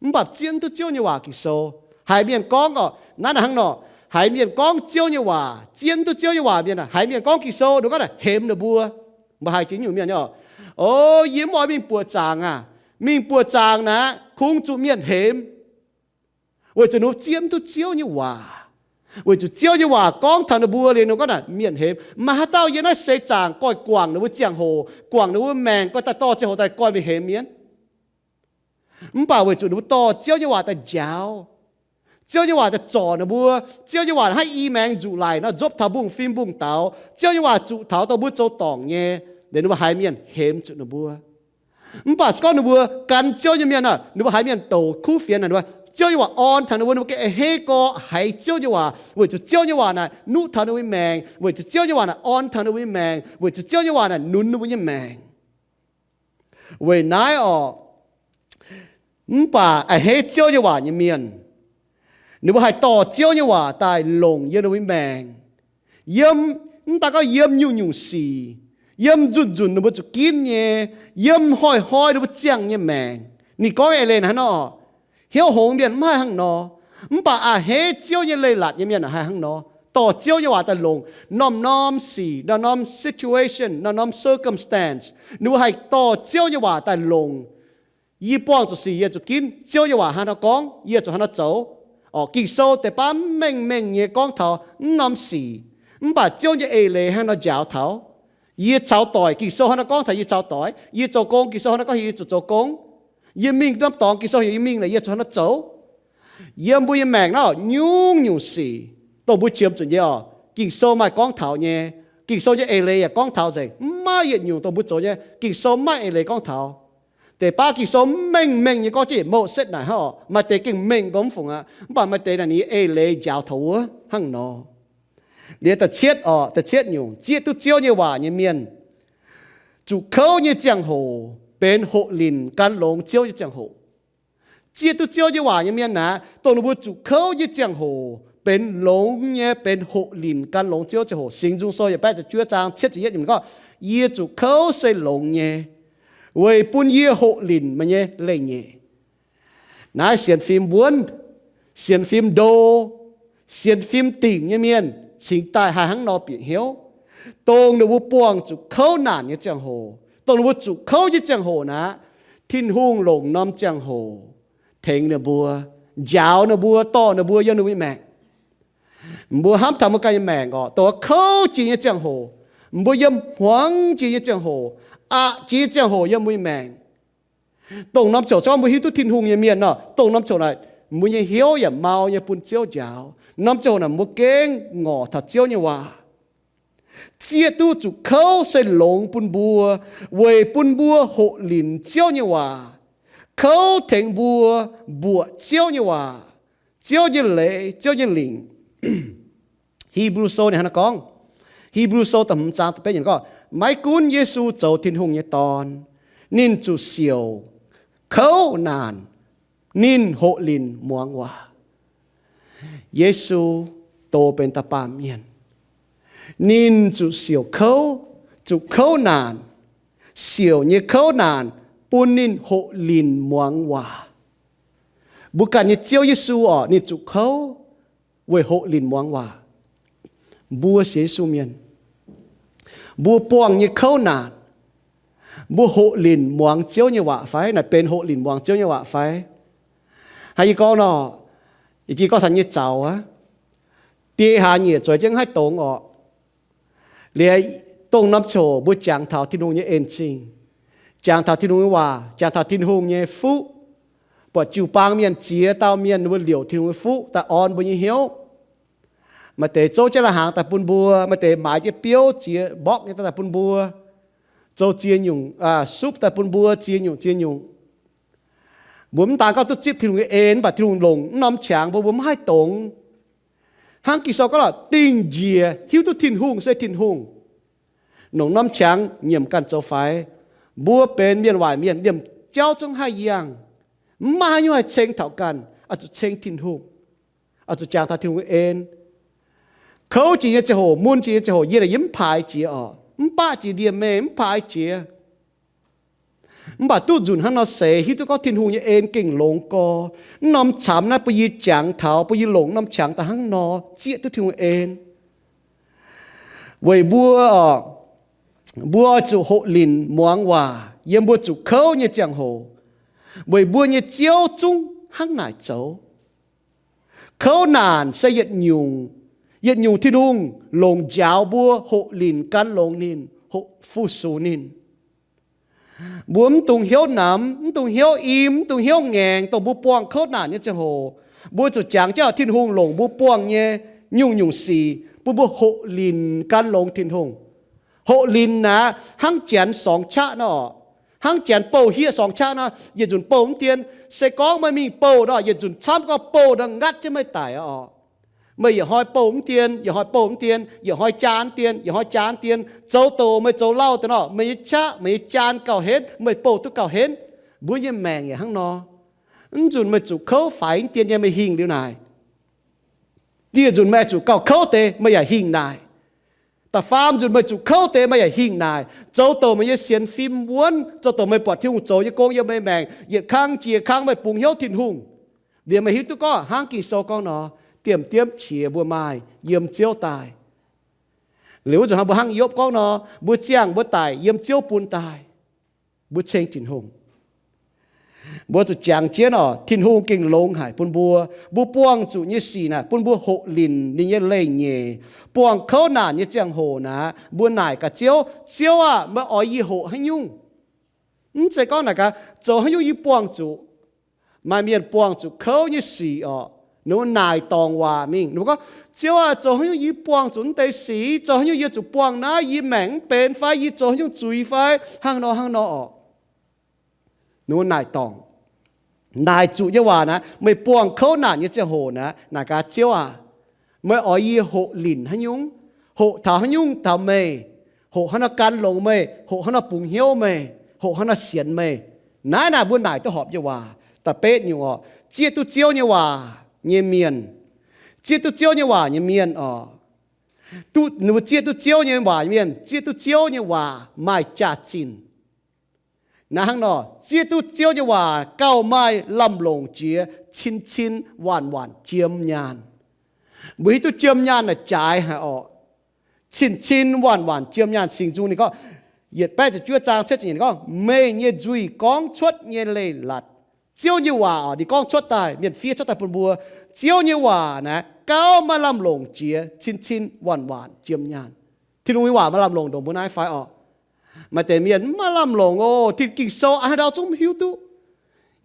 mv baac zieqv mv duqv Ziouv nyei waac Ging-Sou. Haiz mienh gorngv oc, naaiv hnangv nor, haiz mienh gorngv Ziouv nyei waac, zieqv mv duqv Ziouv nyei waac mienh, haiz mienh gorngv Ging-Sou, ninh gorngv naaic hemx ninh mbuo. Mbuo haiz jiex nyungc mienh oc, o, yie mv oix mingh buoqc zaangc aac. Mingh buoqc zaangc naaic kungx zuqc mienh hemx, weic zuqc ninh zieqv mv duqv Ziouv nyei waac. Weic zuqc Ziouv nyei waac gorngv taux ninh mbuo liuz, ninh gorngv naaic mienh hemx. Maaih haaix dauh yiem naaiv seix zaangc goiv guangc ninh mbuo ziangh hoc, guangc ninh mbuo maengc, goiv daaih dorh ziangh hoc daaih goiv mingh hemx mienh? Mv baac weic zuqc ninh mbuo dorh Ziouv nyei waac daaih njaaux, Ziouv nyei waac daaih zorc ninh mbuo. Ziouv nyei waac hnangv i maengx nzuqc laic nor, nzopv taux mbungv-fim mbungv-daux. Ziouv nyei waac zuqc taux dongh mbuo zoux dorngc nyei, liuz ninh mbuo haiz mienh hemx zuqc ninh mbuo. Mv baac se gorngv ninh mbuo gan Ziouv nyei mienh nor, ninh mbuo haiz mienh douc kuv fienx naaic, ninh mbuo, Ziouv nyei waac orn taux ninh mbuo, ninh mbuo gengh a'hneiv gorx haiz Ziouv nyei waac, weic zuqc Ziouv nyei waac naaic nuqv taux ninh mbuo nyei maengc, weic zuqc Ziouv nyei waac naaic orn taux ninh mbuo nyei maengc, weic zuqc Ziouv nyei waac naaic nunz ninh mbuo nyei maengc. Weic naaiv oc, mv baac a'hneiv Ziouv nyei waac nyei mienh, ninh mbuo haih dorh Ziouv nyei waac daaih longc yiem ninh mbuo nyei maengc. Yiem, mv daaih gorngv yiem nyungc-nyungc sic, yiem nzunc-nzunc ninh mbuo zuqc ginv nyei, yiem hnoi-hnoi ninh mbuo ziangh nyei maengc. Ninh gorngv eix leiz hnangv nor, hnyouv hngongx mienh mv haih hnangv nor, mv baac a'hneiv Ziouv nyei leiz-latc nyei mienh haih hnangv nor, dorh Ziouv nyei waac daaih longc norm-norm sic, norm-norm situation, norm-norm circumstance, ninh mbuo haih dorh Ziouv nyei waac daaih longc. Yie buangh zuqc sic yie zuqc ginv, Ziouv nyei waac hnangv nor gorngv, yie zuqc hnangv nor zoux. Oc, Ging-Sou deix baav mengh mengh nyei gorngv taux mv norm sic, mv baac Ziouv nyei eix leiz hnangv nor njaaux taux. Yie caux doic, Ging-Sou hnangv nor gorngv taux yie caux doic. Yie zoux gong, Ging-Sou hnangv nor gorngv yie zuqc zoux gong. Yie mingh norm dorngx, Ging-Sou heuc yie mingh naaic, yie zuqc hnangv nor zoux. Yiem mbuo nyei maengc naaiv nyungc-nyungc sic dongh mbuo qiemx zuqc nyei oc, Ging-Sou maaih gorngv taux nyei. Ging-Sou nyei eix leiz yaac gorngv taux nzengc. Mv maaih yietc nyungc dongh mbuo zoux nyei Ging-Sou mv maaih eix leiz gorngv taux. Deix baav Ging-Sou mv mengh mengh nyei gorngv jienv Moses naaic hnangv oc. Maaih deix gengh mengh gorngv mv fungc aqv, mv baac maaih deix naaic ninh nyei eix leiz njaaux taux wuov hnangv nor. Liuz da'cietv oc, da'cietv nyungc, zieqv duqv Ziouv nyei waac nyei mienh zuqc kouv nyei ziangh hoc benx hoqc linc gan longx Ziouv nyei ziangh hoc. Zieqv duqv Ziouv nyei waac nyei mienh aeqv, dongh ninh mbuo zuqc kouv nyei ziangh hoc benx longx nyei, benx hoqc linc gan longx Ziouv ziangh hoc. Singx Nzung Sou yietc baeqv ziepc juov zaang cietv ziepc yietv ninh gorngv, Yie zuqc kouv se longx nyei, weic bun yie hoqc linc meih nyei leiz-nyeic. Naaiv sienx fim wuonv, sienx fim ndo, sienx fim dingc nyei mienh cingx daaih haih hnangv nor bieqc hnyouv. Dongh ninh mbuo buangh zuqc kouv naanc nyei ziangh hoc, dongh ninh mbuo zuqc kouv nyei ziangh hoc naaic, Tin-Hungh longc norm ziangh hoc tengx ninh mbuo, njaaux ninh mbuo, dorh ninh mbuo yiem ninh mbuo nyei maengc. Mbuo hnamv taux mbuo ganh nyei maengc oc, dongh kouv jiex nyei ziangh hoc, mbuo yiem hmuangx jiex nyei ziangh hoc, aqc jiex nyei ziangh hoc yiem mbuo nyei maengc. Dongh norm ziouc gorngv mbuo hiuv duqv Tin-Hungh nyei mienh nor, dongh norm ziouc naaic, mbuo nyei hnyouv yaac mau nyei bun Ziouv njaaux. Norm ziouc naaic mbuo gengh ngorc taux Ziouv nyei waac. Zieqv duqv zuqc kouv se longx bun mbuo, weic bun mbuo hoqc linc Ziouv nyei waac, kouv tengx mbuo mbuoqc Ziouv nyei waac, Ziouv nyei leiz, Ziouv nyei lingc. Hipv^lu Sou ninh hnangv naaiv gorngv, Hipv^lu Sou da'hmz zaang da'betv yiemc gorngv, maiv gunv Yesu zoux Tin-Hungh nyei Dorn, ninh zuqc siouc, kouv naanc, ninh hoqc linc muangx waac. Yesu doz benx da'baamh mienh. Ninh zuqc siouc kouv, zuqc kouv naanc, siouc nyei kouv naanc bun ninh hoqc linc muangx waac. Mbuo ganh nyei Ziouv Yesu orqc, ninh zuqc kouv weic hoqc linc muangx waac. Mbuo sienx Yesu mienh, mbuo buangh nyei kouv naanc, mbuo hoqc linc muangx Ziouv nyei waac fai? Naaic benx hoqc linc muangx Ziouv nyei waac fai? Hnangv yie gorngv nor, yie gorngv caux nyei zaux aqv, biei hlaax nyieqc zueiz jienv haih dongz orqc. Liuz dongh norm ziangh hoc mbuo jangx taux Tin-Hungh nyei en-zingh, jangx taux Tin-Hungh nyei waac, jangx taux Tin-Hungh nyei fuqv, buatc jiu-baang mienh ziex dauh mienh mbuo liouc Tin-Hungh nyei fuqv daaih orn mbuo nyei hnyouv. Maaih deix zouv jienv lai-hnaangx daaih bun mbuo, maaih deix maaiz jienv biouv ziex mborqv nyei daaih bun mbuo, zoux ziex nyungc, supv daaih bun mbuo ziex nyungc ziex nyungc. Mbuo mv daan gorngv duqv zipv Tin-Hungh nyei en, mv baac Tin-Hungh longc norm qangx mbuo, mbuo mv haih dongz. Hnangv Ging-Sou gorngv lorqc, dingh njiec hiuv duqv Tin-Hungh se Tin-Hungh, longc norm qangx nyiemc ganh zoux faix. Mbuo benx mienh waaic mienh, liemh jauv zungv haih yangh, mv maaih haaix nyungc haih ceng taux ganh, oix zuqc ceng Tin-Hungh, oix zuqc jangx taux Tin-Hungh nyei en. Kouv jiex nyei ziangh hoc, mun jiex nyei ziangh hoc, yie naaic yie mv paaix jiex orqc, mv baqv jiex ndie-mengh, mv paaix jiex. Mv baac duqv nzunc hnangv nor seix hiuv duqv gorngv Tin-Hungh nyei en gengh longx gorx. Mv norm camx naaiv bun yie jangx taux, bun yie longc norm qangx daaih hnangv nor zieqv duqv Tin-Hungh en. Weic mbuo, mbuo oix zuqc hoqc linc muangx waac yiem mbuo zuqc kouv nyei ziangh hoc, weic mbuo nyei Ziouv zungv hnangv naaic zoux. Kouv naanc se yietc nyungc, yietc nyungc Tin-Hungh longc njaaux mbuo hoqc linc gan longx ninh, hoqc fu-sux ninh. Mbuo mv dungx hnyouv namx, mv dungx hnyouv im, mv dungx hnyouv ngaengc, dongh mbuo buangh kouv naanc nyei ziangh hoc. Mbuo zuqc jangx jienv Tin-Hungh longc mbuo buangh nyei nyungc-nyungc sic bun mbuo hoqc linc gan longx Tin-Hungh. Hoqc linc naaic hnangv janx sorngx qaqv nor, hnangv janx bouh hieqv sorngx qaqv nor, yietc nzunc bouh mv dien. Se gorngv meih mingh bouh nor, yietc nzunc camv gorngv bouh nor ngatv jienv meih daic orqc. Meih yietc hnoi bouh mv dien, yietc hnoi bouh mv dien, yietc hnoi jaan dien, yietc hnoi jaan dien, zoux douc meih zoux lauh deix nor, meih nyei qaqv, meih nyei jaan gauh henv, meih bouh duqv gauh henv. Mbuo nyei maengc yaac hnangv nor. Mv nzunc meih zuqc kouv faix mv dien nyei meih hingh liuz naaic. Dieh nzunc meih zuqc gauh kouv deix meih yaac hingh naaic. Da'faam nzunc meih zuqc kouv deix meih yaac hingh naaic. Zoux douc meih nyei sienx fim wuonv, zoux douc meih buatc Tin-Hungh zoux nyei gong yiem meih maengc, yietc kang jiex kang meih bungx hnyouv Tin-Hungh. Liuz meih hiuv duqv gorngv hnangv Ging-Sou gorngv nor, diemv-diemv qiex mbuo maaih yiem Ziouv daaih. Liuz wuov nzunc hnangv mbuo hnangv Yopv gorngv nor, mbuo ziangh mbuo daic yiem Ziouv bun daaih. Mbuo ceng Tin-Hungh. Mbuo zuqc jangx jienv orqc, Tin-Hungh gengh longx haic bun mbuo. Mbuo buangh zuqc nyei sic naaic bun mbuo hoqc linc ninh nyei leiz-nyeic. Buangh kouv naanc nyei ziangh hoc naaic, mbuo naaic gaax Ziouv, Ziouv aah, meih oix yie hoqc haaix nyungc? Mv zeiz gorngv naaic gaax, zoux haaix nyungc yie buangh zuqc. Maaih mienh buangh zuqc kouv nyei sic orqc, ninh mbuo naaic dorngc waac mingh. Ninh mbuo gorngv, Ziouv aah, zoux haaix nyungc yie buangh zuqc naaiv deix sic? Zoux haaix nyungc yie zuqc buangh naaiv? Yie maengc mv benx fai? Yie zoux haaix nyungc zuiz fai? Hnangv nor hnangv nor orqc. Ninh mbuo naaic dorngc. Naaic zuqc nyei waac naaic, meih buangh kouv naanc nyei ziangh hoc naaic, naaic gaax, Ziouv aah, meih oix yie hoqc linc haaix nyungc? Hoqc taux haaix nyungc taux meih? Hoqc haaix nor gan longx meih? Hoqc haaix nor bungx hnyouv meih? Hoqc haaix nor sienx meih? Naaiv naaic mbuo naaic duqv horpc nyei waac. Da'betv nyungc orqc, zieqv duqv Ziouv nyei waac nyei mienh. Zieqv duqv Ziouv nyei waac nyei mienh orqc, duqv, ninh mbuo zieqv duqv Ziouv nyei waac nyei mienh, zieqv duqv Ziouv nyei waac maaih jaax-zinh. Naaiv hnangv nor, zieqv duqv Ziouv nyei waac gauh maaih lamh longc jiex cin-cin waanc-waanc jiem nyaanh. Mbuo hiuv duqv jiem nyaanh naaic jaaix haic orqc. Cin-cin waanc-waanc jiem nyaanh. Singx Nzung ninh gorngv, yietc baeqv ziepc juov zaang cietv ziepc nyeic ninh gorngv, meih nyei nzuih gorngv cuotv nyei leiz-latc. Ziouv nyei waac orqc, ninh gorngv cuotv daaih, mienh fiev cuotv daaih bun mbuo. Ziouv nyei waac naaic gauh maaih lamh longc jiex cin-cin waanc-waanc jiem nyaanh. Tin-Hungh nyei waac maaih lamh longc ndongc mbuo naaiv fai orqc? Maaih deix mienh mv maaih lamh longc oc. Tin Ging-Sou a'hneiv ndau zungv mv hiuv duqv.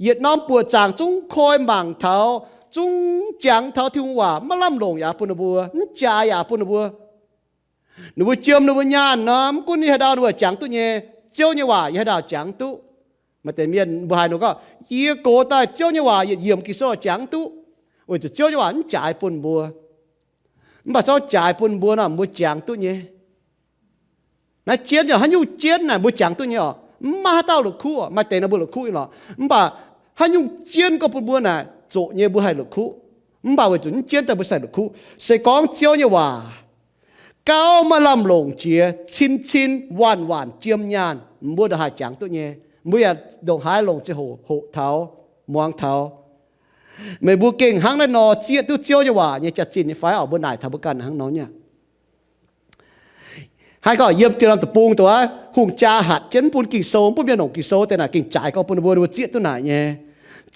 Yietc norm buoqc zaangc zungv koi mangc taux, zungv jangx taux Tin-Hungh waac, mv maaih lamh longc yaac bun ninh mbuo, mv jaaix yaac bun ninh mbuo. Ninh mbuo jiem ninh mbuo nyaanh nor, mv gunv a'hneiv ndau ninh mbuo jangx duqv nyei, Ziouv nyei waac yaac a'hneiv ndau jangx duqv. Maaih deix mienh mbuo haiz ninh gorngv, yie gox daaih Ziouv nyei waac yietc yiemc Ging-Sou jangx duqv, weic zuqc Ziouv nyei waac mv jaaix bun mbuo. Mv baac zorqv jaaix bun mbuo nor, mbuo jangx duqv nyei. Naaiv jienv yaac haaix nyungc jienv naaic mbuo jangx duqv nyei orqc. Mv maaih haaix dauh la'kuqv orqc. Maaih deix nor mbuo la'kuqv nyei lorqc. Mv baac Haaix nyungc jienv gorngv bun mbuo naaic zoqc nyei mbuo haih la'kuqv. Mv baac weic zuqc mv jienv daaih mbuo haih la'kuqv. Se gorngv Ziouv nyei waac gauh maaih lamh longc jiex, cin cin waanc waanc jiem nyaanh, mbuo ndongc haaix jangx duqv nyei. Mbuo yaac ndongc haaix longc ziangh hoc hoqc taux, muangx taux. Meih mbuo gengh hnangv naaiv nor zieqv duqv Ziouv nyei waac nyei jaax-zinh nyei fai? Orqc, mbuo naaic taux mbuo ganh hnangv nor nyei. Hnangv gorngv yiem dieh lamh deic-bung dongh wuov hungh jaa hatc jienv mv bun Ging-Sou, mv bun mienh longc Ging-Sou deix naaic gengh jaaix gorngv bun mbuo, mbuo zieqv duqv naaic nyei.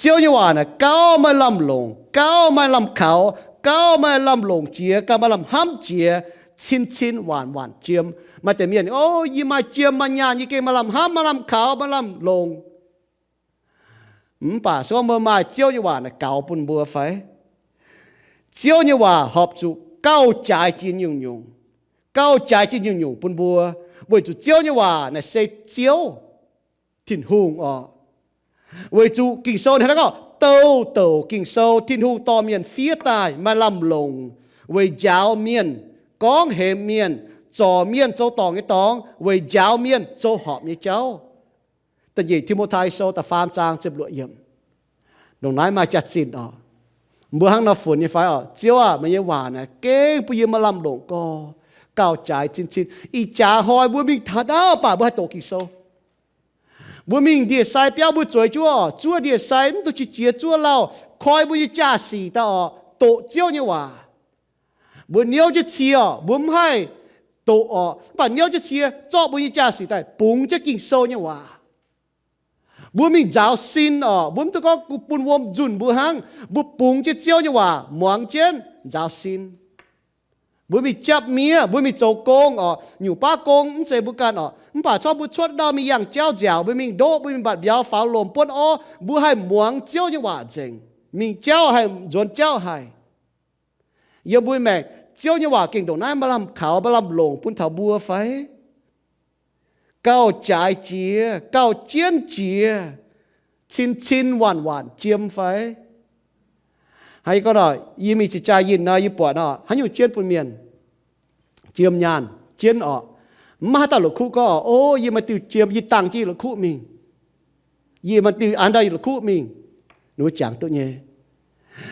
Ziouv nyei waac naaic gauh maaih lamh longc, gauh maaih lamh kaux, gauh maaih lamh longc jiex, gauh maaih lamh hnamv jiex, cin cin waanc waanc jiem. Maaih deix mienh, o, yie maaih jiem maaih nyaanh, yie gengh maaih lamh hnamv, maaih lamh kaux, maaih lamh longc. Mv baac se gorngv mbuo maaih Ziouv nyei waac naaic gaux bun mbuo fai? Ziouv nyei waac horpc zuqc gauh jaaix jiex nyungc-nyungc, gauh jaaix jiex nyungc-nyungc bun mbuo, weic zuqc Ziouv nyei waac naaic se Ziouv, Tin-Hungh orqc. Weic zuqc Ging-Sou ninh hnangv gorngv, douh douc Ging-Sou Tin-Hungh dorh mienh fiev daaih maaih lamh longc weic njaaux mienh, gorngv hemx mienh, zorc mienh zoux dorngc nyei dorngx, weic njaaux mienh zoux horpc nyei jauv. Da'nyeic Ti^mo^tai Sou da'faam zaang ziepc luoqc yiemc. Ndongc naaiv maaih jaax-zinh orqc. Mbuo hnangv nor funx nyei fai orqc? Ziouv aah, meih nyei waac naaic gengh bun yie maaih lamh longc gorx, gauh jaaix cin-cin. Ih jaax hnoi mbuo mingh taux naaiv baac mbuo haih doqc Ging-Sou. Mbuo mingh ndie-sai biauv mbuo zueiz jienv orqc, zuov ndie-sai mv duqv qiex jiez zuov lauh, koi mbuo nyei jaa-sic daaih orqc, doqc Ziouv nyei waac. Mbuo niouv jienv cie orqc, mbuo mv haih doqc orqc, mv baac niouv jienv cie zorqv mbuo nyei jaa-sic daaih bungx jienv Ging-Sou nyei waac. Mbuo mingh nzaaux sin orqc, mbuo mv duqv gorngv bun wuom nzunh mbuo hnangv. Mbuo bungx jienv Ziouv nyei waac muangx jienv nzaaux sin. Mbuo mingh japv miev, mbuo mingh zoux gong orqc, nyungc baav gong mv zeiz mbuo ganh orqc, mv baac corc mbuo cuotv ndau mingh yangh jauv nziaauc, mbuo mingh ndoqv, mbuo mingh mbatc mbiauz faaux lomc buonv orv, mbuo haih muangx Ziouv nyei waac nzengc. Mingh jauv haih nzuonx jauv haic. Yiem mbuo maengc, Ziouv nyei waac gengh ndongc naaiv maaih lamh kaux, maaih lamh longc bun taux mbuo fai? Gauh jaaix jiex, gauh jienv jiex, cin-cin waanc-waanc jiem fai? Hnangv yie gorngv nor, yie mingh jiex jaa yinh nor, yie buatc nor, haaix nyungc jienv bun mienh? Jiem nyaanh jienv orqc. Mv maaih haaix dauh la'kuqv gorngv orqc, o, yie maaih diuh jiem, yie dangh jienv yie la'kuqv mingh. Yie maaih diuh an ndau yie la'kuqv mingh. Ninh mbuo jangx duqv nyei.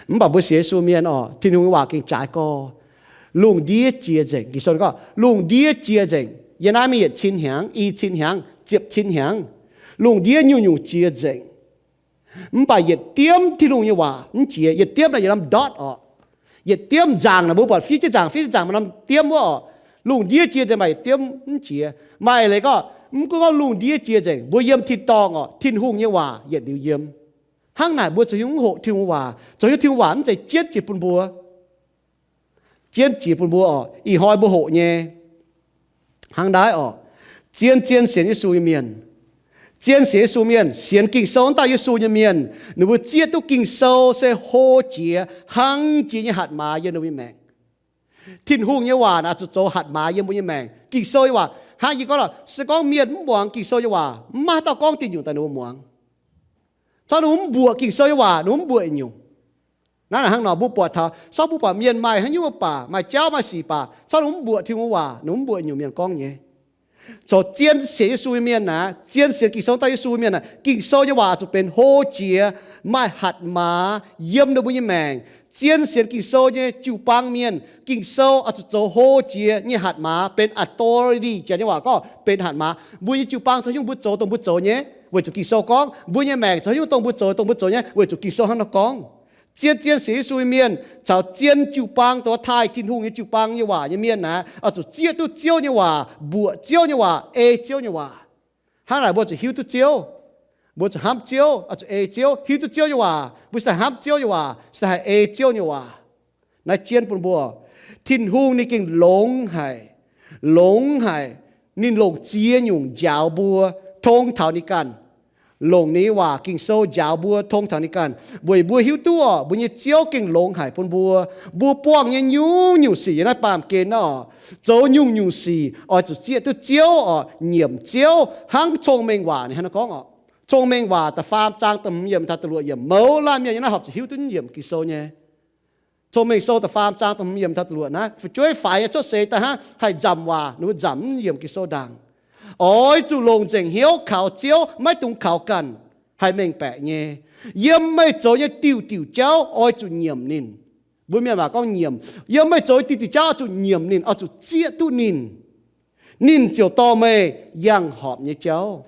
Mv baac mbuo sienx Yesu mienh orqc, Tin-Hungh nyei waac gengh jaaix gorx. Lungh ndiev jiex nzengc. Ging-Sou gorngv lungh ndiev jiex nzengc. Yiem naaiv mingh yietc cin hnyangx, i cin hnyangx, ziepc cin hnyangx, lungh ndiev nyungc-nyungc jiex nzengc. Mv baac yietc diemv Tin-Hungh nyei waac mv jiex. Yietc diemv naaic yietc norm dot orqc. Yietc diemv nzaangc naaic, mbuo buatc fiev jienv nzaangc, fiev jienv nzaangc maaih norm diemv wuov orqc. Lungh ndiev jiex nzengc, maaih yietc diemv mv jiex. Maaih leiz gorngv mv gunv gorngv lungh ndiev jiex nzengc, mbuo yiem tin-dorngh orqc, Tin-Hungh nyei waac yietc liuz yiem. Hnangv naaic mbuo zoux haaix nyungc mv hoqc Tin-Hungh waac? Zoux haaix nyungc Tin-Hungh waac mv zeiz jienv jiex bun mbuo? Jienv jiex bun mbuo orqc, ih hnoi mbuo hoqc nyei hnangv naaiv orqc. Zien-zien sienx Yesu nyei mienh, zien sienx Yesu mienh, sienx Ging-Sou daaih Yesu nyei mienh, ninh mbuo zieqv duqv Ging-Sou se hlo jiex, hlang jiex nyei hatc maaz yiem ninh mbuo nyei maengc. Tin-Hungh nyei waac naaic zuqc zoux hatc maaz yiem mbuo nyei maengc. Ging-Sou nyei waac, hnangv yie gorngv lorqc, se gorngv mienh mv muangx Ging-Sou nyei waac, mv maaih haaix dauh gorngv diuh nyungc daaih ninh mbuo muangx. Corc ninh mbuo mv mbuoqc Ging-Sou nyei waac, ninh mbuo mv mbuoqc nyungc. Naaiv hnangv nor mbuo buatc taux, corc mbuo buatc mienh maaih haaix nyungc baac, maaih jauv maaih sic baac, corc ninh mbuo mv mbuoqc Tin-Hungh waac, ninh mbuo mv mbuoqc nyungc mienh gorngv nyei. Zoux zien sienx Yesu nyei mienh naaic, zien sienx Ging-Sou daaih Yesu mienh naaic, Ging-Sou nyei waac zuqc benx hlo jiex, maaih hatc maaz yiem ninh mbuo nyei maengc. Zien sienx Ging-Sou nyei jiu-baang mienh, Ging-Sou oix zuqc zoux hlo jiex nyei hatc maaz, benx authority, janx nyei waac gorngv benx hatc maaz. Mbuo nyei jiu-baang zoux nyungc mbuo zoux dongh mbuo zoux nyei, weic zuqc Ging-Sou gorngv. Mbuo nyei maengc zoux nyungc dongh mbuo zoux, dongh mbuo zoux nyei, weic zuqc Ging-Sou hnangv nor gorngv. Zien-zien sienx Yesu nyei mienh caux zien jiu-baang dongh taaih Tin-Hungh nyei jiu-baang nyei waac nyei mienh naaic, oix zuqc zieqv duqv Ziouv nyei waac, mbuoqc Ziouv nyei waac, ei Ziouv nyei waac. Hnangv naaic mbuo zuqc hiuv duqv Ziouv. Mbuo zuqc hnamv Ziouv, oix zuqc ei Ziouv. Hiuv duqv Ziouv nyei waac, mbuo cingx daaih hnamv Ziouv nyei waac, cingx daaih haih ei Ziouv nyei waac. Naaiv jienv bun mbuo, Tin-Hungh ninh gengh longx haic, longx haic. Ninh longc ziex nyungc njaaux mbuo tong taux ninh ganh. Longc ninh nyei waac Ging-Sou njaaux mbuo tong taux ninh ganh, weic mbuo hiuv duqv orqc, mbuo nyei Ziouv gengh longx haic bun mbuo. Mbuo buangh nyei nyungc-nyungc sic yiem naaiv baamh gen naaiv orqc, zoux nyungc-nyungc sic oix zuqc zieqv duqv Ziouv orqc, nyiemc Ziouv, hnangv Cong-Mengh Waac ninh hnangv naaiv gorngv orqc. Cong-Mengh Waac da'faam zaang da'hmz yiemc taux da'luoqc yiemc, mouz laanh mienh yiem naaiv horpc zuqc hiuv duqv nyiemc Ging-Sou nyei. Cong-Mengh Sou da'faam zaang da'hmz yiemc taux da'luoqc naaiv, fu'jueiv faix nyei cuotv seix daaih hnangv haih nzamc waac, ninh mbuo nzamc mv yiemc Ging-Sou ndaangc. Oix zuqc longc nzengc hnyouv kaux Ziouv, maiv dungx kaux ganh, haih mengh baeqc nyei. Yiem meih zoux nyei diuh diuh jauv oix zuqc nyiemc ninh. Mbuo mienh waac gorngv nyiemc. Yiem meih zoux nyei diuh diuh jauv oix zuqc nyiemc ninh, oix zuqc zieqv duqv ninh. Ninh ziouc dorh meih yangh horpc nyei jauv.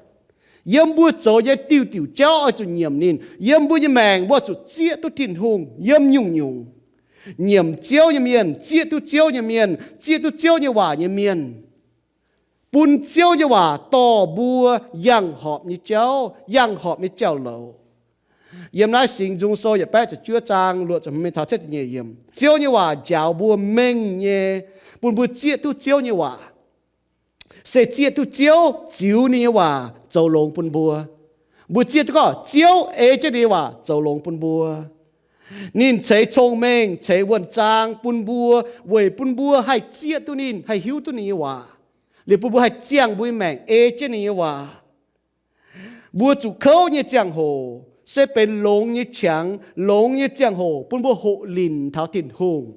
Yiem mbuo zoux nyei diuh diuh jauv oix zuqc nyiemc ninh. Yiem mbuo nyei maengc mbuo zuqc zieqv duqv Tin-Hungh yiem nyungc-nyungc. Nyiemc Ziouv nyei mienh, zieqv duqv Ziouv nyei mienh, zieqv duqv Ziouv nyei waac nyei mienh, bun Ziouv nyei waac dorh mbuo yangh horpc nyei jauv, yangh horpc nyei jauv-louc. Yiem naaiv Singx Nzung Sou yietc baeqv ziepc juov zaang luoqc ziepc hmz mingh taux cietv ziepc nyeic yiemc, Ziouv nyei waac njaaux mbuo mengh nyei, bun mbuo zieqv duqv Ziouv nyei waac. Se zieqv duqv Ziouv ziux ninh nyei waac zoux longx bun mbuo. Mbuo zieqv duqv gorngv Ziouv ei jienv ninh nyei waac zoux longx bun mbuo. Ninh ceix cong-mengh, ceix wuonh zaang bun mbuo, weic bun mbuo haih zieqv duqv ninh, haih hiuv duqv ninh nyei waac, liuz bun mbuo haih ziangh mbuo nyei maengc ei jienv ninh nyei waac. Mbuo zuqc kouv nyei ziangh hoc se benx longx nyei qangx, longx nyei ziangh hoc bun mbuo hoqc linc taux Tin-Hungh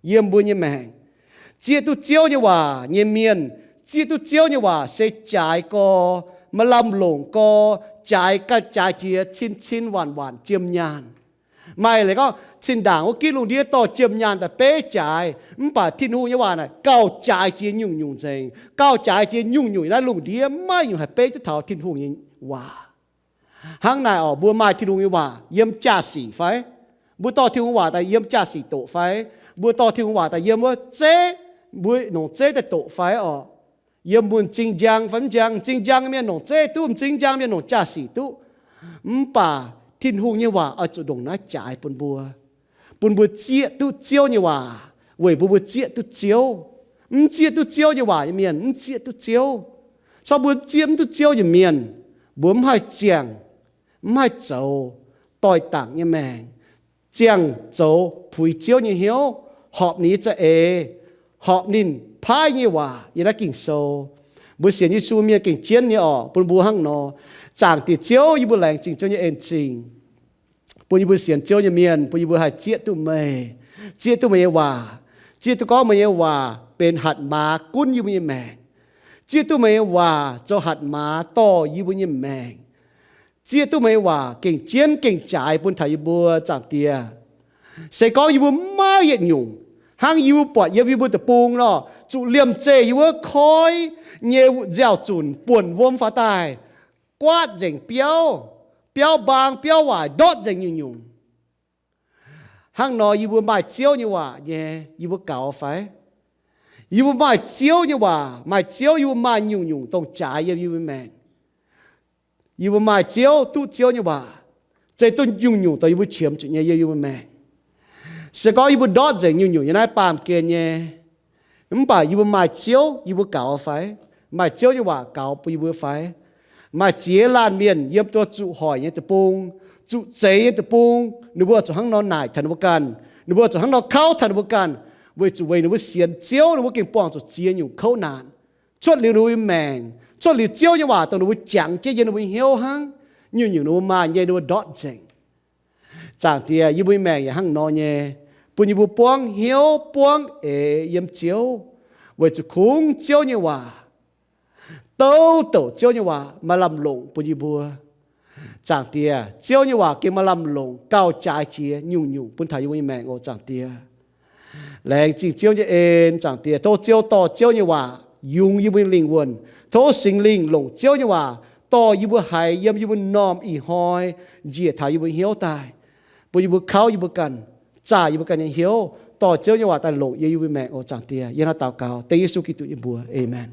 yiem mbuo nyei maengc. Zieqv duqv Ziouv nyei waac nyei mienh, zieqv duqv Ziouv nyei waac se jaaix gau, maaih lamh longc gau, jaaix ganh jaaix jiex cin-cin waanc waanc jiem nyaanh. Maaih leiz gorngv zinh ndaangc wuov gitv lungh ndiev dorh jiem nyaanh daaih beiv jaaix, mv baac Tin-Hungh nyei waac naaic gauh jaaix jiex nyungc-nyungc nzengc, gauh jaaix jiex nyungc-nyungc naaiv lungh ndiev maiv nyungc haih beiv duqv taux Tin-Hungh nyei waac. Hnangv naaic oc, mbuo maaih Tin-Hungh nyei waac yiem jaa-sic fai? Mbuo dorh Tin-Hungh waac daaih yiem jaa-sic doqc fai? Mbuo dorh Tin-Hungh waac daaih yiem wuov zeiv, mbuo nongc zeiv daaih doqc fai oc? Yiem mbuo m'zing njang fai mv njang? M'zing njang mienh nongc zeiv duqv, m'zing njang mienh nongc jaa-sic duqv. Mv baac Tin-Hungh nyei waac oix zuqc ndongc naaiv jaaix bun mbuo, bun mbuo zieqv duqv Ziouv nyei waac, weic bun mbuo zieqv duqv Ziouv. Mv zieqv duqv Ziouv nyei waac nyei mienh mv zieqv duqv Ziouv. Corc mbuo zieqv mv duqv Ziouv nyei mienh, mbuo mv haih ziangh, mv haih zoux doix-dangc nyei maengc, ziangh zoux puix Ziouv nyei hnyouv, horpc ninh nyei za'eix, horpc ninh paaiv nyei waac yiem naaiv Ging-Sou. Mbuo sienx Yesu mienh gengh jienv nyei oc, bun mbuo hnangv nor. Zaangc Diex Ziouv, yie mbuo laengz zingh Ziouv nyei en-zingh, bun yie mbuo sienx Ziouv nyei mienh, bun yie mbuo haih zieqv duqv meih, zieqv duqv meih nyei waac, zieqv duqv gorngv meih nyei waac benx hatc maaz gunv yie mbuo nyei maengc, zieqv duqv meih nyei waac zoux hatc maaz dorh yie mbuo nyei maengc, zieqv duqv meih nyei waac gengh jienv gengh jaaix bun taux yie mbuo, Zaangc Diex. Se gorngv yie mbuo maiv yietc nyungc, hnangv yie mbuo buatc yiem yie mbuo deic-bung nor, zuqc liemh zeih yie mbuo koiv nyei nziaaux-zunc buonc wuom faaux daaih, guaatv nzengc biauv, biauv mbaang biauv waaic ndortv nzengc nyungc-nyungc. Hnangv nor yie mbuo maaih Ziouv nyei waac nyei, yie mbuo gaux fai? Yie mbuo maaih Ziouv nyei waac, maaih Ziouv, yie mbuo maaih nyungc-nyungc dongh jaaix yiem yie mbuo maengc. Yie mbuo maaih Ziouv, duqv Ziouv nyei waac, zeiz duqv nyungc-nyungc dongh yie mbuo qiemx zuqc nyei yiem yie mbuo maengc. Se gorngv yie mbuo ndortv nzengc nyungc-nyungc yiem naaiv baamh gen nyei, mv baac yie mbuo maaih Ziouv, yie mbuo gaux fai? Maaih Ziouv nyei waac gaux bun yie mbuo fai? Maaih ziex laanh mienh yiem duqv zuqc hoic nyei deic-bung, zuqc zeix nyei deic-bung, ninh mbuo zuqc hnangv nor naaic taux ninh mbuo ganh, ninh mbuo zuqc hnangv nor kauv taux ninh mbuo ganh, weic zuqc weic ninh mbuo sienx Ziouv, ninh mbuo gengh buangh zuqc ziex nyungc kouv naanc cuotv liuz ninh mbuo nyei maengc, cuotv liuz Ziouv nyei waac dongh ninh mbuo jangx jienv yiem ninh mbuo hnyouv hnangv. Nyungc-nyungc ninh mbuo maaih nyei, ninh mbuo ndortv nzengc. Zaangc Diex, yie mbuo nyei maengc yaac hnangv nor nyei, bun yie mbuo buangv hnyouv buangv eix yiem Ziouv, weic zuqc kungx Ziouv nyei waac, douc douc Ziouv nyei waac maaih lamh longc bun yie mbuo. Zaangc Diex, Ziouv nyei waac gengh maaih lamh longc gauh jaaix jiex nyungc-nyungc bun taux yie mbuo nyei maengc oc, Zaangc Diex. Laengz zingh Ziouv nyei en, Zaangc Diex. Tov Ziouv dorh Ziouv nyei waac yungz yie mbuo nyei lingh wuonh. Tov Singx Lingh longc Ziouv nyei waac dorh yie mbuo haiz yiem yie mbuo m'normh ih hnoi njiec taux yie mbuo hnyouv daaih, bun yie mbuo kauv yie mbuo ganh, zaah yie mbuo ganh nyei hnyouv, dorh Ziouv nyei waac daaih longc yiem yie mbuo maengc oc, Zaangc Diex. Yie hnangv naaiv daux gaux dengv Yesu Giduc nyei mbuox. Aamen.